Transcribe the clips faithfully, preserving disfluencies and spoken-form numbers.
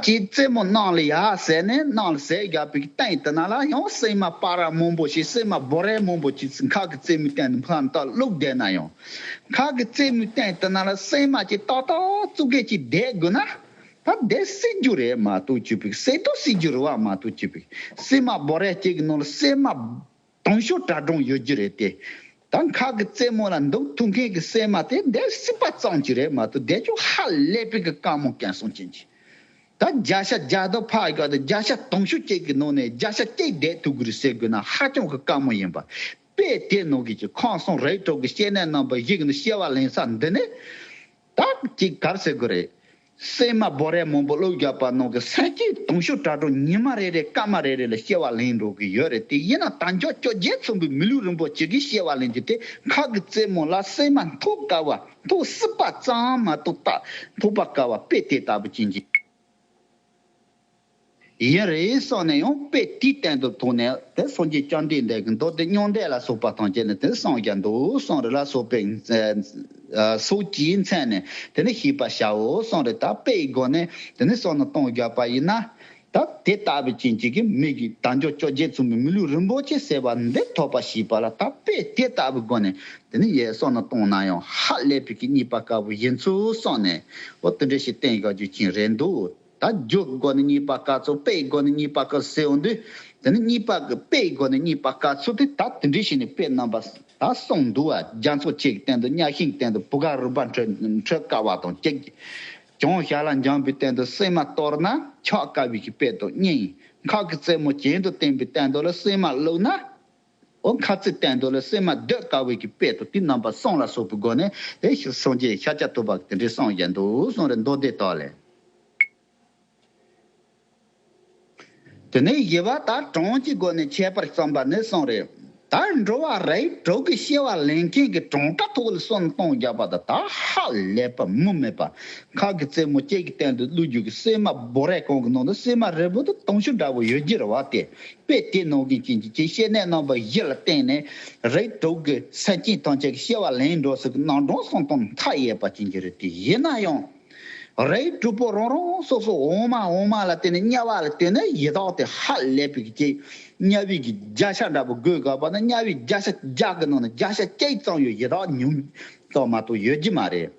ཀྱི་རྩེད་མོ་ནང་ལ་ཡ་ཟེར་ནས་ནང་ལ་ཟས་རྒྱག་པའི་སྟེང་དེ་ན་ལ་ཡང་སྲན་མ་སྤར་ར་མང་པོ་ཞིག་སྲན་མ་སྦོ་ར་མང་པོ་ཅིག་མཁར་གྱི་རྩེད་མོའི་སྟེང་དུ་ཕར་ལྟ་བླུགས་བསྡད་ན་ཡང་། མཁར་གྱི་རྩེད་མོའི་སྟེང་དེ་ན་ལ་སྲན་མ་ཅིག་ཏག་ཏག་བཙུགས་མཁན་ཅིག་བསྡད་དགོས་ན། ད་བསྡད་སྲིད་རྒྱུ་རེད་མ་གཏོགས་ཅིག་པིག་སྲིད་དོ་སྲིད་རྒྱུ་རེད་བ་མ་གཏོགས་ཅིག་པིག་སྲན་མ་སྦོ་ར་གཅིག་གི་ནང་ལ་སྲན་མ་དུང་ཕྱུར་གྲངས་གྲངས་ཡོད་རྒྱུ་རེད་དེ། ད་མཁར་གྱི་རྩེད་མོ་ལ་འདུག་ཐུབ་མཁན་གྱི་སྲན་མ་དེ་འདིར་སྲིད་པ་ཙམ་གྱི་རེད་མ་གཏོགས་བསྡད་རྒྱུ་ཧ་ལས་པའི་གི་དཀའ་མོ་སྐྱེ་སོང་ཅན་གྱི། ད་བརྒྱ་ཆ་བརྒྱ་དང་ཕར་ག་དང་བརྒྱ་ཆ་དུང་ཕྱུར་གཅིག་གི་ནང་ནས་བརྒྱ་ཆ་གཅིག་བསྡད་ཐུབ་ཀྱི་རེད་ཟེར་དགོས་ན་ཧ་ཅང་གི་དཀའ་མོ་ཡིན་པ། དཔེ་དེ་ནང་གི་ཀྱི་ཁམས་གསུམ་རིགས་དྲུག་གི་སྐྱེ་གནས་རྣམ་པ་བཞི་གི་ནང་སྐྱེ་བ་ལེན་ས་འདི་ནས། ད་ཅིག་ག་རེ་ཟེར་དགོས་རེད། སྲན་མ་སྦོ་ར་མང་པོ་བླུགས་རྒྱག་པ་ནང་གི་སྲན་ཆེན་དུང་ཕྱུར་གྲངས་གྲངས་ཉི་མ་རེ་རེ་སྐར་མ་རེ་རེ་ལ་སྐྱེ་བ་ལེན་འགྲོ་གི་ཡོད་རེད་དེ། ཡིན་ན་དལ་འབྱོར་བཅོ་བརྒྱད་མཚོན་པའི་མི་ལུས་རིན་པོ་ཆེ་གི་སྐྱེ་བ་ལེན་རྒྱུ་དེ་མཁར་གྱི་རྩེད་མོ་ལ་སྲན་མ་འཐུང་དཀའ་བ་འཐུང་སྲིད་པ་ཙམ་མ་གཏོགས་ད་འཐུང་པ་དཀའ་བ་དཔེ་དེ་ལྟ་བུ་ཅན་གྱི། ཡིན་རེད་གསུངས་ནས་ཡང་དཔེ་དེའི་སྟེང་དུ་ཐུག་ནས་དེ་སངས་རྒྱས་བཅོམ་ལྡན་འདས་ཀྱི་མདོ་སྡེ་མྱང་འདས་ལ་སོགས་པ་ཐམས་ཅད་ནི་དེ་གསུངས་ཀྱང་འདུག་གསུངས་རེད་ལ་སོགས་པའི་སོགས་ཀྱིས་མཚན་ནས་དེ་ནི་ཤེས་པར་བྱའོ་གསུངས་རེད། ད་དཔེ་ཡི་སྒོ་ནས་དེ་ནི་གསུངས་ནས་གཏོང་རྒྱག་པ་ཡིན་ན། ད་དེ་ལྟ་བུ་ཅན་གཅིག་གིས་མི་གི་དལ་འབྱོར་བཅོ་བརྒྱད་མཚོན་པའི་མི་ལུས་རིན་པོ་ཆེ་ཟེར་བ་འདི་ཐོབ་པར་བྱེད་པ་ལ་ད་དཔེ་དེ་ལྟ་བུའི་སྒོ་ནས་དེ་ནི་ཡས་གསུངས་ནས་གཏོང་ན་ཡང་ཧ་ལས་པའི་གི་རྙེད་པ་དཀའ་བོ་ཡིན་ཚུལ་གསུངས་ནས་འོ་དེ་འདྲ་ཞིག་བསྟན་ཡོད་རྒྱུ་ཅན་རེད་འདུག་ད་རྒྱུ་སྒོ་ནས་རྙེད་པ་དཀའ་ཚུལ་དཔེའི་སྒོ་ནས་རྙེད་པ་དཀའ་ཟེར་འོང་དུས། དེ་ནི་རྙེད་པ་གི་དཔེའི་སྒོ་ནས་རྙེད་པ་དཀའ་ཚུལ་དེ་ད་དེ་འདྲའི་ཞིག་ནས་དཔེ་རྣམ་པ་ད་གསུངས་འདུག་བ། རྒྱ་མཚོ་ཆེ་གི་སྟེང་དུ་གཉའ་ཤིང་གི་སྟེང་དུ་བུ་ག་རུ་པ་འཕྲོད་འཕྲོད་དཀའ་བ་དང་གཅིག་གྱང་ཞལ་ལ་འགྱིང་བའི་སྟེང་དུ་སྲན་མ་གཏོར་ན་ཆག་དཀའ་བའི་གི་དཔེ་དང་གཉིས། མཁར་གྱི་རྩེད་མོ་གྱེན་དུ་བསྟན་པའི་སྟེང་དུ་ལ་སྲན་མ་བླུགས་ན། འོ་མཁར་རྩེའི་སྟེང་དུ་ལ་སྲན་མ་སྡོད་དཀའ་བའི་གི་དཔེ་དང་དེ་རྣམ་པ་གསུམ་ལ་སོགས་པའི་སྒོ་ནས་དེ་ཤོ་སངས་རྒྱས་ཤཱཀྱ་ཐུབ་པ་གི་དེ་འདྲའི་གསུངས་ཀྱང་འདུག་གསུངས་རེད། མདོ་སྡེ་དག་ལས། དེ་ནས་བཞི་པ་ད་གྲངས་ཀྱི་སྒོ་ནས་ཁྱད་པར་བསམ་པ་ནི་གསུངས་རེད། ད་འགྲོ་བ་རིགས་དྲུག་གི་སྐྱེ་བ་ལེན་མཁན་གྱི་གྲངས་ཀ་ཐོག་ལ་སོན་གཏོང་རྒྱག་པ་དང་ད་ཧ་ལས་པ་མུ་མེད་པ། མཁར་གྱི་རྩེད་མོ་གཅིག་གི་སྟེང་དུ་བླུགས་རྒྱུ་གི་སྲན་མ་སྦོ་ར་གང་གི་ནང་དུ་སྲན་མ་རིལ་བུ་དང་དུང་ཕྱུར་འདྲ་བོ་ཡོད་རྒྱུ་རེད་བ། དེ་དཔེ་དེ་ནང་བཞིན་ཅན་གྱི་ཅིག་སྐྱེ་གནས་རྣམ་པ་བཞི་ལ་བརྟེན་ནས་རིགས་དྲུག་གི་སེམས་ཅན་ཐམས་ཅད་ཀྱི་སྐྱེ་བ་ལེན་འགྲོ་སྲིད་ཀྱི་ནང་གྲངས་སོན་གཏོང་མཐའ་ཡས་པ་ཅན་གྱི་རེད། དེ་ཡིན་ན་ཡང་། རིགས་དྲུག་པོ་རང་རང་སོ་སོ་འོ་མ་འོ་མ་ལ་བརྟེན་ནས་དམྱལ་བ་ལ་བརྟེན་ནས་ཡི་དྭགས་དེ་ཧ་ལས་པའི་གི་དམྱལ་བའི་གི་བརྒྱ་ཆ་འདྲ་པོ་བགོས་དགོས་པ་ན་དམྱལ་བའི་བརྒྱ་ཆ་བརྒྱ་གི་ནང་ནས་བརྒྱ་ཆ་གཅིག་ཙམ་ཡོད་ཡི་དྭགས་ཉུང་ཙམ་མ་གཏོགས་ཡོད་རྒྱུ་མ་རེད།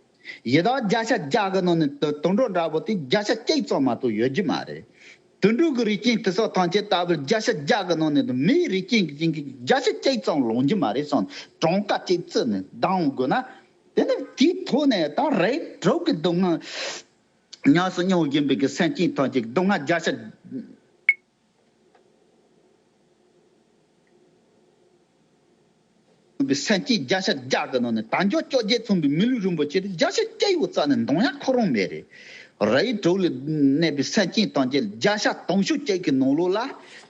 ཡི་དྭགས་བརྒྱ་ཆ་བརྒྱ་གི་ནང་ནས་དུ་དུད་འགྲོ་འདྲ་པོ་དེ་བརྒྱ་ཆ་གཅིག་ཙམ་མ་གཏོགས་ཡོད་རྒྱུ་མ་རེད། དུད་འགྲོ་གི་རིགས་ཅན་དེ་ཚོ་ཐམས་ཅད་ལྟ་བུར་བརྒྱ་ཆ་བརྒྱ་གི་ནང་ནས་དུ་མིའི་རིགས་ཅན་གྱི་རྐྱེན་གྱིས་བརྒྱ་ཆ་གཅིག་ཙམ་ལོངས་རྒྱུ་མ་རེད་གསུངས། གྲངས་ཀ་གཅིག་བརྩིས་ནས་ལྡང་དགོས་ན། དེ་ནི་དེའི་ཐོག་ནས་ད་རིགས་དྲུག་གི་སྡུག་བསྔལ་ཉམས་སུ་མྱོང་བཞིན་པའི་གི་སེམས་ཅན་ཐམས་ཅད་སྡུག་བསྔལ་བརྒྱ་ཆ། སེམས་ཅན་བརྒྱ་ཆ་བརྒྱ་གི་ནང་ནས་དལ་འབྱོར་བཅོ་བརྒྱད་མཚོན་པའི་མི་ལུས་རིན་པོ་ཆེ་དེ་བརྒྱ་ཆ་གཅིག་བོ་རྩ་ནས་འདང་ཡ་ཁོ་རང་མེད་རེད། རིགས་དྲུག་ལ་གནས་པའི་སེམས་ཅན་ཐམས་ཅད་བརྒྱ་ཆ་དུང་ཕྱུར་གཅིག་གི་ནང་ལོགས་ལ་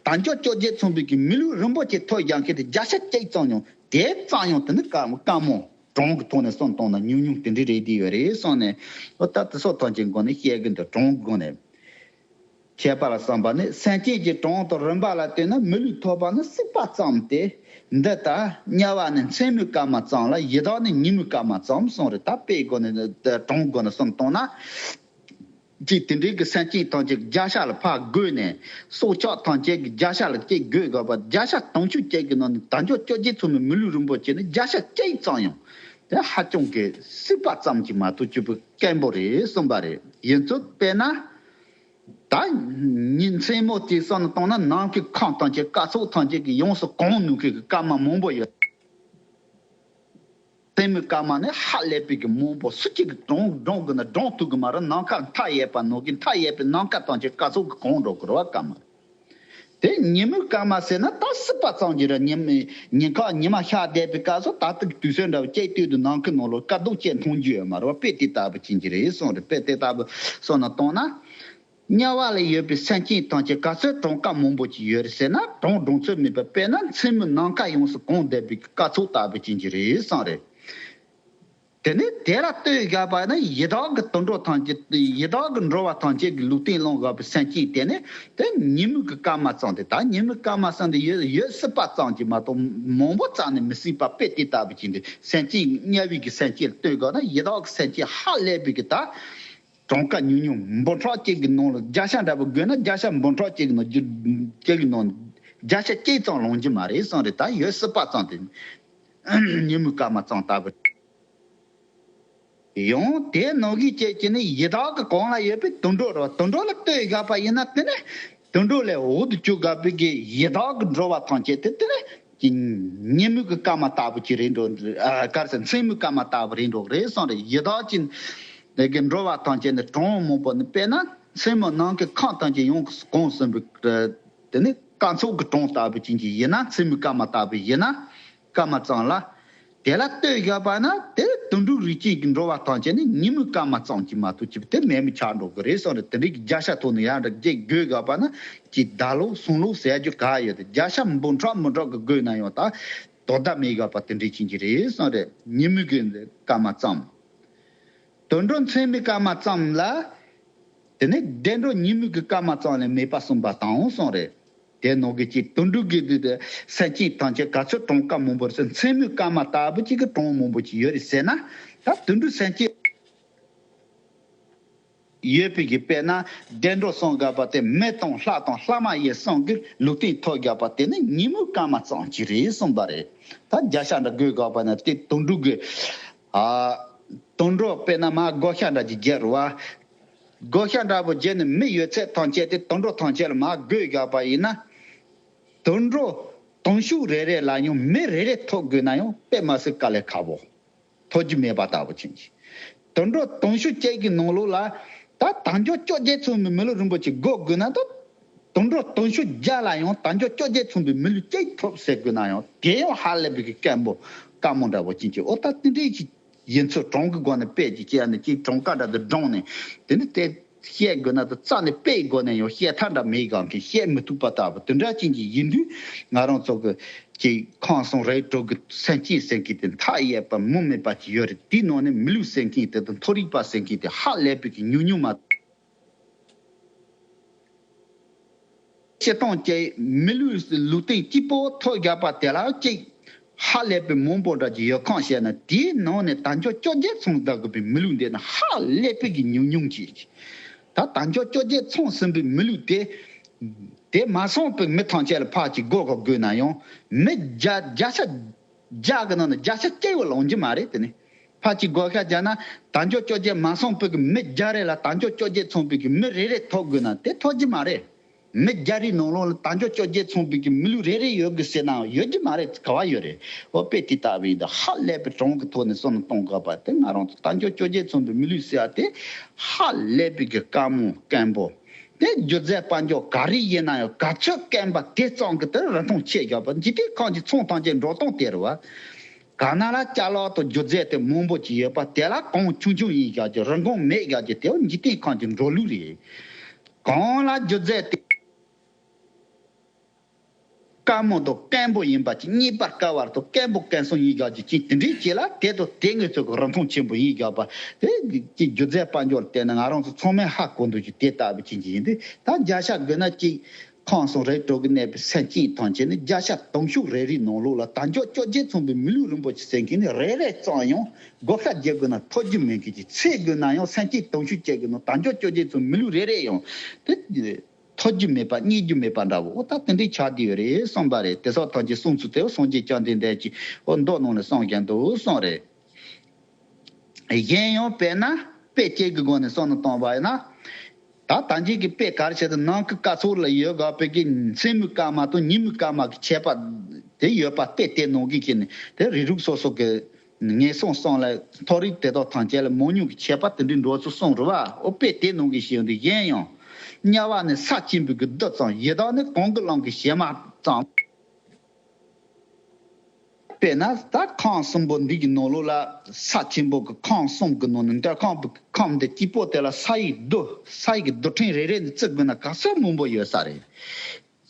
དལ་འབྱོར་བཅོ་བརྒྱད་མཚོན་པའི་གི་མི་ལུས་རིན་པོ་ཆེ་ཐོབ་ཡང་གི་དེ་བརྒྱ་ཆ་གཅིག་ཙམ་ཡང་དེ་ཙམ་ཡང་དེ་ནི་དཀའ་དཀའ་མོ། གྲངས་ཀྱི་ཐོག་ནས་བསམ་བཏང་ན་ཉུང་ཉུང་དེ་འདྲའི་རེད་དེ་ཡོད་རེད་བསམ་ནས། ཨོ་ད་དེ་སོགས་ཐམས་ཅད་སྒོ་ནས་བཤད་གི་འདུག་གྲངས་ཀྱི་སྒོ་ནས། ཁྱད་པར་ལ་བསམ་པ་ནི་སེམས་ཅན་གྱི་གྲངས་དང་རིམ་པ་ལ་ལྟོས་ན་མི་ལུས་ཐོབ་པ་ནི་སྲིད་པ་ཙམ་སྟེ། འདི་ལྟར་དམྱལ་བ་ནི་མཚན་མོའི་སྐར་མ་ཙམ་ལ་ཡི་དྭགས་ནི་ཉིན་མོའི་སྐར་མ་ཙམ་གསུངས་རེད། ད་དཔེའི་སྒོ་ནས་གྲངས་སྒོ་ནས་བསམ་བཏང་ན། ཅིག་དེ་འདྲའི་གི་སེམས་ཅན་ཐམས་ཅད་བརྒྱ་ཆ་ལ་ཕར་བགོས་ནས་སྲོག་ཆགས་ཐམས་ཅད་ཀྱི་བརྒྱ་ཆ་ལ་གཅིག་བགོས་དགོས་པ་བརྒྱ་ཆ་དུང་ཕྱུར་གཅིག་གི་ནང་ནས་དལ་འབྱོར་བཅོ་བརྒྱད་མཚོན་པའི་མི་ལུས་རིན་པོ་ཆེ་ནི་བརྒྱ་ཆ་གཅིག་ཙམ་ཡང་དེ་ཧ་ཅང་གི་སྲིད་པ་ཙམ་གྱིས་མ་གཏོགས་སྤྱོད་པའི་སྐད་འབོད་རེད་གསུངས་པ་རེད། ཡིན་ཚུལ་དཔེར་ན། ད་ཉིན་མཚན་མོ་དེ་བསམ་བཏང་ན་ནམ་མཁའི་ཁམས་ཐམས་ཅད་སྐར་ཚོགས་ཐམས་ཅད་ཀྱིས་ཡོངས་སུ་གང་ནུས་མཁན་གྱི་སྐར་མ་མང་པོ་ཡོད། མཚན་མོའི་སྐར་མ་ནི་ཧ་ལས་པའི་གི་མང་པོ་སུ་གཅིག་གིས་བགྲང་བགྲང་དགོས་ན་བགྲང་ཐུབ་གི་མ་རེད། ནམ་མཁའ་མཐའ་ཡས་པ་ནང་གི་མཐའ་ཡས་པའི་ནམ་མཁའ་ཐམས་ཅད་སྐར་ཚོགས་ཀྱིས་གང་འགྲོ་གི་རེད་བ་སྐར་མ། དེ་ཉིན་མོའི་སྐར་མ་ཟེར་ན་ད་སྲིད་པ་ཙམ་གྱི་རེད། ཉིན་ཉིན་ཁ་ཉི་མ་ཤར་བསྡད་པའི་སྐབས་སུ་ད་ལྟ་གི་དུས་ཚོད་འདྲ་བོ་གཅིག་སྟོད་དུ་ནམ་མཁའི་ནང་ལོགས་སྐར་རྡོག་གཅིག་མཐོང་རྒྱུ་ཡོད་མ་རེད་བ། དཔེ་དེ་ལྟ་བུ་ཅན་གྱི་རེད་གསུངས་རེད། དཔེ་དེ་ལྟ་བུ་སོང་ན་བཏང་ན། དམྱལ་བ་ལ་ཡོད་པའི་སེམས་ཅན་ཐམས་ཅད་ག་ཚོད་གྲངས་ཀ་མང་པོ་ཅིག་ཡོད་རེད་ཟེར་ན་གྲངས་བགྲང་ཚོད་མེད་པ། དཔེར་ན་མཚན་མོའི་ནམ་མཁའ་ཡོངས་སུ་གང་བསྡད་པའི་སྐར་ཚོགས་ལྟ་བུ་ཅན་གྱི་རེད་བསམ་རེད། དེ་ནས་དེ་ལ་ལྟོས་བཞག་པ་ན་ཡི་དྭགས་ཀྱི་དུད་འགྲོ་ཐམས་ཅད་ཡི་དྭགས་ཀྱི་འགྲོ་བ་ཐམས་ཅད་ཀྱི་ལུས་རྟེན་བླངས་བཞག་པའི་སེམས་ཅན་དེ་ནི་དེ་ཉིན་མོའི་གི་སྐར་མ་ཙམ་དེ་ད་ཉིན་མོའི་སྐར་མ་ཙམ་དེ་ཡོད་ཡོད་སྲིད་པ་ཙམ་གྱིས་མ་གཏོགས་མང་པོ་རྩ་ནས་མི་སྲིད་པ་དཔེ་དེ་ལྟ་བུ་ཅན་དེ་སེམས་ཅན་དམྱལ་བའི་གི་སེམས་ཅན་ལ་ལྟོས་བཞག་ན་ཡི་དྭགས་ཀྱི་སེམས་ཅན་ཧ་ལས་པའི་གི་ད། གྲངས་ཀ་ཉུང་ཉུང་འབུམ་ཕྲག་གཅིག་གི་ནང་ལ་བརྒྱ་ཆ་འདྲ་པོ་བགོས་ན་བརྒྱ་ཆ་འབུམ་ཕྲག་གཅིག་གི་ནང་རྒྱུ་གཅིག་གི་ནང་བརྒྱ་ཆ་གཅིག་ཙམ་ལོངས་རྒྱུ་མ་རེད་བསམ་རེད། ད་ཡོད་སྲིད་པ་ཙམ་དེ་ཉིན་མོའི་སྐར་མ་ཙམ་ལྟ་བུ། ཡང་དེའི་ནང་གི་སྐད་ཀྱི་ནི་ཡི་དྭགས་ཀྱི་གོང་ལ་ཡོད་པའི་དུད་འགྲོ་རེད་བ། དུད་འགྲོ་ལ་ལྟོས་དགོས་པ་ཡིན་ན་དེ་ནི་དུད་འགྲོ་ལས་འོག་ཏུ་བཅུག་དགོས་པའི་གི་ཡི་དྭགས་ཀྱི་འགྲོ་བ་ཐམས་ཅད་དེ་དེ་ནི་ཀྱི་ཉིན་མོའི་གི་སྐར་མ་ལྟ་བུ་ཅིག་རེད་འགྲོ། ཨ་ག་རེ་ཟེར། མཚན་མོའི་སྐར་མ་ལྟ་བུ་རེད་འགྲོ་རེད་བསམ་རེད། ཡི་དྭགས་ཀྱི་དེ་གི་འགྲོ་བ་ཐམས་ཅད་ནི་གྲངས་མང་པོ་ནི་དཔེར་ན་མཚན་མོ་ནམ་མཁའི་ཁམས་ཐམས་ཅད་ཡོངས་སུ་གང་ཟིན་པའི་དེ་ནི་སྐར་ཚོགས་ཀྱི་གྲངས་ལྟ་བུ་ཅན་གྱི་ཡིན་ན། མཚན་མོའི་སྐར་མ་ལྟ་བུ་ཡིན་ན་སྐར་མ་ཙམ་ལ། དེ་ལ་ལྟོས་དགོས་པ་ན་དེ་དུད་འགྲོའི་རིགས་ཅན་གྱི་འགྲོ་བ་ཐམས་ཅད་ནི་ཉིན་མོའི་སྐར་མ་ཙམ་གྱིས་མ་གཏོགས་ཅིག་དེ་མེད་མི་ཆགས་འགྲོ་གི་རེད་བསམ་རེད། དེ་འདྲའི་གི་བརྒྱ་ཆ་ཐོག་ནས་ཡར་འདྲ་བརྒྱད་བགོས་དགོས་པ་ན་ཅིག་ཟླ་ལོ་གསུམ་ལོ་ཟེར་རྒྱུ་ག་ཡོད་དེ། བརྒྱ་ཆ་འབུམ་ཕྲག་མི་འདྲ་གི་བགོས་ན་ཡང་ད་དོ་ཟླ་མེད་དགོས་པ་དེ་འདྲའི་ཅན་གྱི་རེད་བསམ་རེད། ཉིན་མོའི་གི་སྐར་མ་ཙམ། དུད་འགྲོ་མཚན་མོའི་སྐར་མ་ཙམ་ལ། དེ་ནས་བདེ་འགྲོ་ཉིན་མོའི་གི་སྐར་མ་ཙམ་ལས་མེད་པ་གསུངས་པ་དང་གསུངས་རེད། དེ་ནང་གི་ཅིག་དུད་འགྲོ་གི་དུ་དུ་སེམས་ཅན་ཐམས་ཅད་ག་ཚོད་གྲངས་ཀ་མང་པོ་རེད་ཟེར། མཚན་མོའི་སྐར་མ་ལྟ་བུ་ཅིག་གི་གྲངས་མང་པོ་ཅིག་ཡོད་རེད་ཟེར་ན། ད་དུད་འགྲོ་སེམས་ཅན་ཡོད་པའི་གི་དཔེར་ན་བདེ་འགྲོ་གསུམ་དགོས་པ་དེ་མི་དང་ལྷ་དང་ལྷ་མ་ཡིན་གསུམ་གི་ལུས་རྟེན་ཐོབ་དགོས་པ་དེ་ནི་ཉིན་མོའི་སྐར་མ་ཙམ་ཅིག་རེད་གསུངས་པ་རེད། ད་བརྒྱ་ཆ་འདྲ་བགོས་དགོས་པ་ན་དེ་དུད་འགྲོ་གི་ཨ་དུད་འགྲོ་དཔེར་ན་མ་བགོ་བཤའ་འདྲ་ཅིག་རྒྱག་རུ་བ། བགོ་བཤའ་འདྲ་པོ་བརྒྱབ་ནས་མི་ཡོད་ཚད་ཐམས་ཅད་དེ་དུད་འགྲོ་ཐམས་ཅད་ལ་མར་བགོས་བཞག་པ་ཡིན་ན། དུད་འགྲོ་དུང་ཤུགས་རེ་རེ་ལ་ཡང་མི་རེ་རེ་ཐོབ་དགོས་ན་ཡང་དཔེ་མ་སྲིད་དཀའ་ལས་ཁག་པོ། ཐོབ་རྒྱུ་མེད་པ་ལྟ་བུ་ཅན་གྱི། དུད་འགྲོ་དུང་ཤུགས་གཅིག་གི་ནང་ལོགས་ལ་ད་དལ་འབྱོར་བཅོ་བརྒྱད་མཚུངས་པའི་མི་ལུས་རིན་པོ་ཆེ་བགོ་དགོས་ན་ད། དུད་འགྲོ་དུང་ཤུགས་བརྒྱ་ལ་ཡང་དལ་འབྱོར་བཅོ་བརྒྱད་མཚུངས་པའི་མི་ལུས་གཅིག་ཐོབ་ཟེར་དགོས་ན་ཡང་དེ་ཡང་ཧ་ལས་པའི་གི་སྐམ་པོ་དཀའ་མོ་འདྲ་བོ་ཅན་གྱི། ཨོ་ད་དེ་འདྲའི་ཅིག་ཡིན་ཚུལ་གྲངས་ཀྱི་སྒོ་ནས་དཔེ་ཅིག་བྱས་ནས་ཅིག་གྲངས་ཀ་འདྲ་དུ་བགྲངས་ནས་དེ་ནི་དེ་བཤད་དགོས་ན་དུ་རྩ་ནས་དཔེའི་སྒོ་ནས་ཡང་བཤད་ཐབས་འདྲ་མེད་གང་གི་བཤད་མི་ཐུབ་པ་ལྟ་བུ་དེ་འདྲ་ཅན་གྱི་ཡིན་དུས་ང་རང་ཚོ་གི་ཅིག་ཁམས་གསུམ་རིགས་དྲུག་གི་སེམས་ཅན་ཟེར་མཁན་དེ་མཐའ་ཡས་པ་མུ་མེད་པ་ཅིག་ཡོད་རེད། དེའི་ནང་ནས་མི་ལུས་ཟེར་མཁན་དེ་དང་མཐོ་རིས་པ་ཟེར་མཁན་དེ་ཧ་ལས་པའི་གི་ཉུང་ཉུང་མ། སྤྱིར་བཏང་གི་མི་ལུས་ལུས་རྟེན་གཅིག་པོ་ཐོབ་བཞག་པ་དེ་ལ་གཅིག་ཧ་ལས་པའི་མང་པོ་འདྲ་ཅིག་ཡོད་ཁང་བཤད་ན་དེའི་ནང་ནས་དལ་འབྱོར་བཅོ་བརྒྱད་མཚུངས་ལྡན་དགོས་པའི་མི་ལུས་འདི་ནི་ཧ་ལས་པའི་གི་ཉུང་ཉུང་ཅིག་ད་དལ་འབྱོར་བཅོ་བརྒྱད་མཚུངས་ཟིན་པའི་མི་ལུས་དེ། དེ་མ་སོང་པའི་མི་ཐམས་ཅད་ལ་ཕར་ཅིག་བགོ་བགོ་དགོས་ན་ཡང་མི་བརྒྱ་བརྒྱ་ཆ་བརྒྱ་གི་ནང་ནས་བརྒྱ་ཆ་གཅིག་བ་ལོངས་རྒྱུ་མ་རེད། དེ་ནི་ཕར་ཅིག་བགོ་བཤའ་བརྒྱབ་ན་དལ་འབྱོར་བཅོ་བརྒྱད་མ་སོང་པའི་གི་མི་བརྒྱ་རེ་ལ་དལ་འབྱོར་བཅོ་བརྒྱད་མཚུངས་པའི་གི་མི་རེ་རེ་ཐོབ་དགོས་ན་དེ་ཐོབ་རྒྱུ་མ་རེད། མི་བརྒྱ་རེའི་ནང་ལོགས་ལ་དལ་འབྱོར་བཅོ་བརྒྱད་མཚུངས་པའི་གི་མི་ལུས་རེ་རེ་ཡོད་དགོས་ཟེར་ན་ཡོད་རྒྱུ་མ་རེད། ག་བ་ཡོད་རེད། འོ་དཔེ་དེ་ལྟ་བུ་ཡིན་ད་ཧ་ལས་པའི་གྲངས་ཀྱི་ཐོག་ནས་བསམ་བློ་གཏོང་དགོས་པ་དེ་ང་རང་ཚོ་དལ་འབྱོར་བཅོ་བརྒྱད་མཚུངས་པའི་མི་ལུས་ཟེར་བ་དེ་ཧ་ལས་པའི་གི་དཀའ་མོ་སྐམ་པོ། དེ་རྒྱུ་རྫས་དཔལ་འབྱོར་ག་རེ་ཡིན་ན་ཡང་ག་ཚོད་སྐམ་པ་དེ་ཙམ་གྱི་དེར་རིན་ཐང་ཆེ་བཞག་པ་འཇིག་རྟེན་ཁམས་ཀྱི་ཚོང་ཐམས་ཅད་འགྲོ་སྟངས་དེ་རེད་བ། གང་ན་ལ་ཅ་ལག་དང་རྒྱུ་རྫས་དེ་མང་པོ་ཅིག་ཡོད་པ་དེ་ལ་གོང་ཆུང་ཆུང་ཡིན་བཞག་ཀྱི་རིན་གོང་མེད་བཞག་ཀྱི་དེ་འཇིག་རྟེན་ཁམས་ཀྱི་འགྲོ་ལུགས་རེད། གང་ལ་རྒྱུ་རྫས་དེ་དཀའ་མོ་དང་སྐམ་པོ་ཡིན་པ་ཅིག་རྙེད་པར་དཀའ་བ་དང་སྐམ་པོ་སྐམ་སོང་ཡིན་བཞག་ཀྱི་ཅིག་དེ་འདྲའི་ཅིག་ལ་དེ་དང་དེ་ངེས་ཚོད་ཀྱི་རིན་ཐང་ཆེན་པོ་ཡིན་བཞག་པ་དེ་ཅིག་རྒྱུ་རྫས་དཔལ་འབྱོར་བལྟས་ན་ང་རང་ཚོ་ཚང་མས་ཧ་གོ་འདུག་ཅིག་དེ་ལྟ་བུ་ཅིག་ཡིན་དུས་ད་བརྒྱ་ཆ་བགོས་ན་ཅིག་ཁམས་གསུམ་རིགས་དྲུག་གི་གནས་པའི་སེམས་ཅན་ཐམས་ཅད་ནི་བརྒྱ་ཆ་དུང་ཕྱུར་རེ་རེའི་ནང་ལོགས་ལ་དལ་འབྱོར་བཅོ་བརྒྱད་མཚུངས་པའི་མི་ལུས་རིན་པོ་ཆེ་ཟེར་མཁན་ནི་རེ་རེ་ཙམ་ཡང་བགོ་བཤའ་རྒྱག་དགོས་ན་ཐོབ་རྒྱུ་མེད་མཁན་གྱི་ཚད་དགོས་ན་ཡང་སེམས་ཅན་དུང་ཕྱུར་བཅད་དགོས་ན་དལ་འབྱོར་བཅོ་བརྒྱད་མཚུངས་མི་ལུས་རེ་རེ་ཡང་དེ་ཐོབ་རྒྱུ་མེད་པ་རྙེད་རྒྱུ་མེད་པ་འདྲ་བོ། འོ་ད་དེ་འདྲའི་ཆགས་བསྡད་ཡོད་རེད་གསུངས་པ་རེད། དེ་སོགས་ཐམས་ཅད་གསུངས་ཚུལ་དེ་སངས་རྒྱས་བཅོམ་ལྡན་འདས་ཀྱིས་འོ་མདོ་ནང་ནས་གསུངས་ཀྱང་འདུག་གསུངས་རེད། གཞན་ཡང་དཔེར་ན་དཔེ་གཅིག་གི་སྒོ་ནས་བསམ་བློ་གཏོང་བ་ཡིན་ན། ད་ད་གིན་གྱི་དཔེ་ག་རེ་བྱས་ཏེ་ནམ་མཁའི་སྐར་ཚོགས་ལ་ཡོད་དགོས་པའི་གི་མཚན་མོའི་སྐར་མ་དང་ཉིན་མོའི་སྐར་མ་གི་ཁྱད་པར་དེ་ཡོད་པ་དཔེ་དེ་ནང་གི་ཁྱེར་ནས་དེ་རིགས་རུས་སོ་སོ་གི་ངན་སོང་གསུམ་ལ་མཐོ་རིས་དེ་དག་ཐམས་ཅད་ལ་མང་ཉུང་གི་ཁྱད་པར་དེ་འདྲའི་འགྲོ་ཚུལ་གསུངས་རེད་བ། ཨོ་དཔེ་དེ་ནང་གི་ཞིག་འདི་གཞན་ཡང་དམྱལ་བ་ནི་ས་ཆེན་པོའི་གི་རྡུལ་ཙམ་ཡི་དྭགས་ནི་གངྒཱའི་ཀླུང་གི་བྱེ་མ་ཙམ། དཔེར་ན་ད་ཁམས་གསུམ་པོ་འདི་གི་ནང་ལོགས་ལ་ས་ཆེན་པོ་གི་ཁམས་གསུམ་གི་ནང་ནས་འདྲ་ཁམས་པའི་ཁམས་འདི་སྐྱིད་པོ་དེ་ལ་ས་ཡི་རྡུལ་ས་ཡི་གི་རྡུལ་ཕྲན་རེ་རེ་ནས་བརྩི་དགོས་ན་ག་ཚོད་མང་པོ་ཡོད་ས་རེད།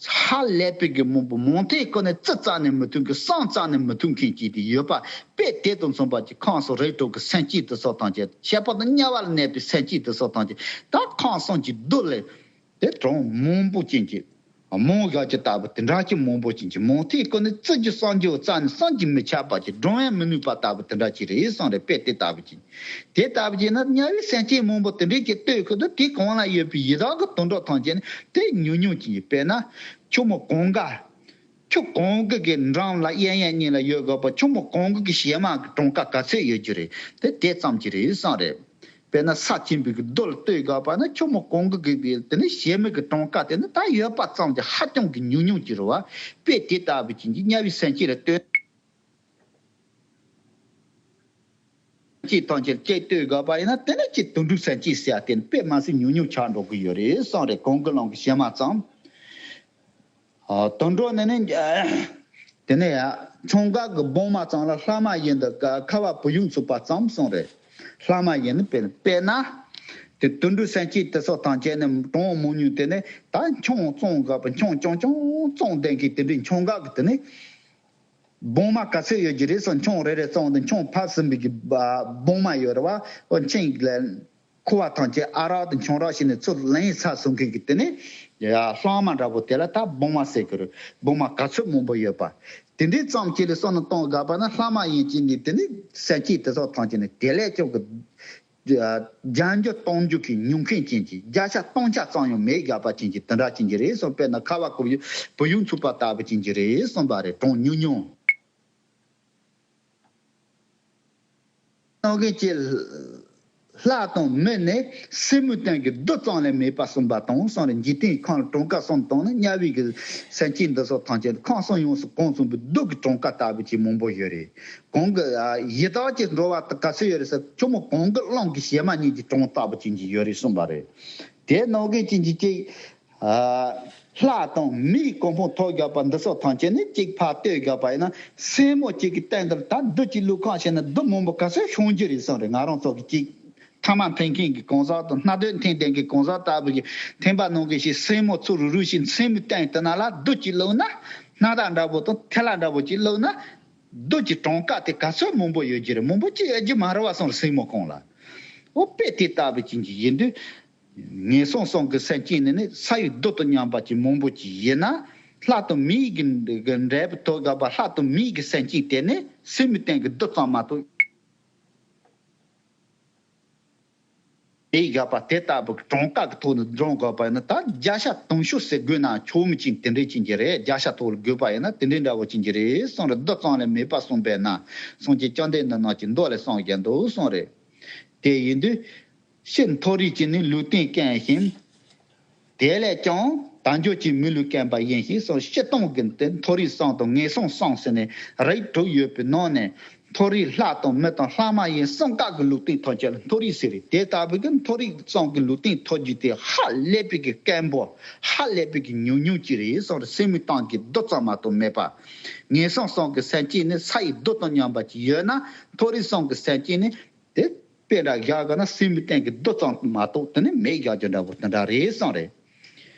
ཧ་ལས་པའི་གི་མང་པོ་མང་ཐལ་ཀོ་ནས་བརྩི་རྩ་ནས་མི་ཐུབ་མཁན་བསམ་རྩ་ནས་མི་ཐུབ་མཁན་གྱི་དེ་ཡོད་པ་དཔེ་དེ་དང་མཚུངས་པ་གྱི་ཁམས་གསུམ་རིགས་དྲུག་གི་སེམས་ཅན་དེ་སོགས་ཐམས་ཅད་ཁྱད་པར་དུ་དམྱལ་བ་ལ་གནས་པའི་སེམས་ཅན་དེ་སོགས་ཐམས་ཅད་ད་ཁམས་གསུམ་གྱི་རྡུལ་ལས་དེ་གྲངས་མང་པོ་ཅན་གྱི། རྨོངས་བཞག་ཅིག་ལྟ་བུ་དེ་འདྲ་ཅིག་མང་པོ་ཅིག་གི་རྨོངས་དད་ཀུན་ནས་བཙུགས་རྒྱུ་བསམ་རྒྱུ་རྩ་ནས་བསམ་གྱིས་མི་ཁྱབ་པ་ཅིག་སྒྲུབ་ཡང་མི་ནུས་པ་ལྟ་བུ་དེ་འདྲ་ཅིག་རེད་བསམ་རེད། དཔེ་དེ་ལྟ་བུ་ཅིག་དེ་ལྟ་བུ་ཅིག་ན་དམྱལ་བའི་སེམས་ཅན་མང་པོ་དེ་འདྲས་ཀྱི་ལྟོས་ཁུལ་དུ་དེ་གང་ལ་ཡོད་པའི་ཡི་དྭགས་ཀྱི་དུད་འགྲོ་ཐམས་ཅད་ནི་དེ་ཉུང་ཉུང་ཅིག་ཡིན། དཔེར་ན་ཆུ་མོ་གངྒཱ། ཆུ་གངྒཱ་གི་འགྲམ་ལ་གཡས་གཡོན་གཉིས་ལ་ཡོད་དགོས་པ་ཆུ་མོ་གངྒཱ་གི་བྱེ་མ་གི་གྲངས་ཀ་ག་ཚོད་ཡོད་རྒྱུ་རེད། དེ་དེ་ཙམ་གྱི་རེད་བསམ་རེད། དཔེར་ན་ས་ཆེན་པོའི་གི་རྡོ་ལ་ལྟོས་དགོས་པ་ན་ཆུ་མོ་གངྒཱ་གི་དེ་ནི་བྱེ་མའི་གི་གྲངས་ཀ་དེ་ནི་ད་ཡོད་པ་ཙམ་གྱི་ཧ་ཅང་གི་ཉུང་ཉུང་ཅིག་རེད་བ། དཔེ་དེ་ལྟ་བུ་ཅིག་གི་དམྱལ་བའི་སེམས་ཅན་ལ་ལྟོས། ཅིག་དང་ཅིག་ལྟོས་དགོས་པ་ཡིན་ན་དེ་ནི་ཅིག་དུད་འགྲོའི་སེམས་ཅན་ཟེར་ཡ་དེ་ནི་དཔེ་མ་སྲིད་ཉུང་ཉུང་ཆགས་འགྲོ་གི་ཡོད་རེད་བསམ་རེད། གངྒཱ་གླིང་གི་བྱེ་མ་ཙམ། ཨ། དུད་འགྲོ་ནི་ནི། དེ་ནས་ཡ། ཆུང་ག་གི་སྦྲང་མ་ཙམ་ལ་ལྷག་མ་ཡིན་འདི་ཀ་ཁ་བ་བུ་ཡུག་འཚུབ་པ་ཙམ་གསུངས་རེད། ལྷག་མ་ཡིན་ནི་དཔེར་དཔེར་ན། དེ་དུད་འགྲོའི་སེམས་ཅན་དེ་ཚོ་ཐམས་ཅད་ནི་གྲངས་མང་ཉུང་དེ་ནི་ད་མཆོང་བཙོང་དགོས་པ་མཆོང་ཆུང་ཆུང་བཙོང་ལྡན་གྱི་དེ་འདྲའི་ཆུང་ག་གི་དེ་ནི། སྦྲང་མ་ག་ཚོད་ཡོད་ཀྱི་རེད་ཟེར་མཆོང་རེ་རེ་བཙོང་དུ་མཆོང་ཕར་ཟིན་པའི་གི་སྦྲང་མ་ཡོད་རེད་བ། འོ་མཆིན་ལ་ཁུ་བ་ཐམས་ཅད་ཨ་རག་དང་མཆོང་རག་བྱས་ནས་ཚུར་ལེན་ཚར་སོང་མཁན་གྱི་དེ་ནི་ཡ་ལྷག་མ་འདྲ་པོ་དེ་ལ་ད་སྦྲང་མ་ཟེར་གི་རེད། སྦྲང་མ་ག་ཚོད་མང་པོ་ཡོད་པ་དེ་འདྲའི་ཙམ་གྱི་ལ་བསམ་བློ་གཏོང་དགོས་པ་ན་ལྷག་མ་ཡིན་གྱི་ནི་དེ་ནི་སེམས་ཅན་དེ་ཚོ་ཐམས་ཅད་ནི་དེ་ལས་ཀྱང་གི་བརྒྱ་འགྱུར་སྟོང་འགྱུར་གྱི་ཉུང་མཁན་ཅན་གྱི་བརྒྱ་ཆ་སྟོང་ཆ་ཙམ་ཡང་མེད་དགོས་པ་ཅན་གྱི་དེ་འདྲ་ཅན་གྱི་རེད་གསུངས། དཔེར་ན་ཁ་བ་བུ་ཡུག་བུ་ཡུག་འཚུབ་པ་ལྟ་བུ་ཅན་གྱི་རེད་གསུངས་པ་རེད། གྲངས་ཉུང་ཉུང་། གནོད་མཁན་གྱི་ལྷ་དང་མི་ནི་སེན་མོའི་སྟེང་གི་རྡོ་ཙམ་ལས་མེད་པ་གསུངས་པ་དང་གསུངས་རེད། འཇིག་རྟེན་ཁམས་གྲངས་ཀ་གསུམ་དང་ནི་དམྱལ་བའི་གི་སེམས་ཅན་འདི་ཚོ་ཐམས་ཅད་ཁམས་གསུམ་ཡོངས་སུ་གང་གསུངས་པའི་རྡོ་གི་གྲངས་ཀ་ལྟ་བུ་ཅན་མང་པོ་ཡོད་རེད། གངྒཱ་ཡི་དྭགས་ཀྱི་འགྲོ་བ་དེ་ག་ཚོད་ཡོད་རེད་ཟེར་ཆུ་མོ་གངྒཱ་གླིང་གི་བྱེ་མ་གཉིས་ཀྱི་གྲངས་ལྟ་བུ་ཅན་གྱི་ཡོད་རེད་གསུངས་པ་རེད། དེ་གནོད་མཁན་ཅན་གྱི་ཅིག་ལྷ་དང་མིའི་གོ་འཕང་ཐོབ་དགོས་པ་འདི་ཚོ་ཐམས་ཅད་ནི་གཅིག་ཕར་ལྟོས་དགོས་པ་ཡིན་ན་སེན་མོ་གཅིག་གི་སྟེང་དུ་ད་རྡོ་གཅིག་བླུགས་གང་བྱས་ན་རྡོ་མང་པོ་ག་ཚོད་ཤོང་རྒྱུ་རེད་གསུངས་རེད། ང་རང་ཚོ་གི་གཅིག་ཐ་མག་འཐེན་མཁན་གྱི་གང་ཟག་དང་སྣ་རྡོ་འཐེན་ལྡན་གྱི་གང་ཟག་ལྟ་བུ་གི་འཐེན་པ་ནང་གི་ཞིག་སེན་མོ་ཚུར་རུ་རུ་ཞིག་སེན་མོའི་སྟེང་དུ་ན་ལ་རྡོ་གཅིག་བླུགས་ན་སྣ་ཐག་འདྲ་པོ་དང་ཐལ་བ་འདྲ་པོ་གཅིག་བླུགས་ན་རྡོ་གི་གྲངས་ཀ་དེ་ག་ཚོད་མང་པོ་ཡོད་རྒྱུ་རེད། མང་པོ་གཅིག་ཡོད་རྒྱུ་མ་རེད་བ་གསུངས་རེད། སེན་མོ་གང་ལ། འོ་དཔེ་དེ་ལྟ་བུ་ཅན་གྱི་ཡིན་དུས། ངན་སོང་གསུམ་གྱི་སེམས་ཅན་ནི་ནི་ས་ཡི་རྡུལ་དང་མཉམ་པ་ཅིག་མང་པོ་ཅིག་ཡིན་ན། ལྷ་དང་མིའི་གི་འབྲས་བུ་ཐོབ་དགོས་པ་ལྷ་དང་མིའི་གི་སེམས་ཅན་དེ་ནི་སེན་མོའི་སྟེང་གི་རྡུལ་ཙམ་མ་གཏོགས་མེད་དགོས་པ་དེ་ལྟ་བུ་གི་གྲངས་ཀ་གི་ཐོག་ནས་འགྲོ་དགོས་པ་ཡིན་ན་ད་བརྒྱ་ཆ་དུང་ཕྱུར་ཟེར་དགོས་ན་ཆོག་མི་ཅིག་དེ་འདྲའི་ཅན་གྱི་རེད། བརྒྱ་ཆ་ཐོག་ལ་དགོས་པ་ཡིན་ན་དེ་འདྲའི་འདྲ་བོ་ཅན་གྱི་རེད་གསུངས་རེད། རྡུལ་ཙམ་ལས་མེད་པ་གསུངས་པས་ན་སངས་རྒྱས་བཅོམ་ལྡན་འདས་རྣམས་ཀྱིས་མདོ་ལས་གསུངས་བཞག་འདུག་གསུངས་རེད། དེ་ཡིན་དུས། ཕྱིར་མཐོ་རིས་ཀྱིས་ནི་ལུས་རྟེན་བསྐྱངས་ཤིང་། དེ་ལས་ཀྱང་དལ་འབྱོར་གྱི་མི་ལུས་བསྐྱངས་པ་ཡིན་ཞེས་སོགས་སྤྱིར་བཏང་གི་དེ་མཐོ་རིས་གསུམ་དང་ངན་སོང་གསུམ་ཟེར་ནས་རིགས་དྲུག་ཡོད་པའི་ནང་ནས་མཐོ་རིས་ལྷ་དང་མི་དང་ལྷ་མ་ཡིན་གསུམ་ཀ་གི་ལུས་རྟེན་ཐམས་ཅད་ལ་མཐོ་རིས་ཟེར་རེད། དེ་ལྟ་བུའི་གི་མཐོ་རིས་གསུམ་གི་ལུས་རྟེན་ཐོབ་རྒྱུ་དེ་ཧ་ལས་པའི་གི་དཀོན་པོ་ཧ་ལས་པའི་གི་ཉུང་ཉུང་ཅིག་རེད་གསུངས་རེད། སེན་མོའི་སྟེང་གི་རྡུལ་ཙམ་མ་གཏོགས་མེད་པ། ངན་སོང་གསུམ་གི་སེམས་ཅན་ནི་ས་ཡི་རྡུལ་དང་མཉམ་པ་ཅིག་ཡོད་ན་མཐོ་རིས་གསུམ་གི་སེམས་ཅན་ནི། དེ་དཔེ་འདྲ་བཞག་ག་ན་སེན་མོའི་སྟེང་གི་རྡུལ་ཙམ་མ་གཏོགས་དེ་ནི་མེད་བཞག་རྒྱུ་འདྲ་པོ་དེ་འདྲ་རེད་གསུངས་རེད།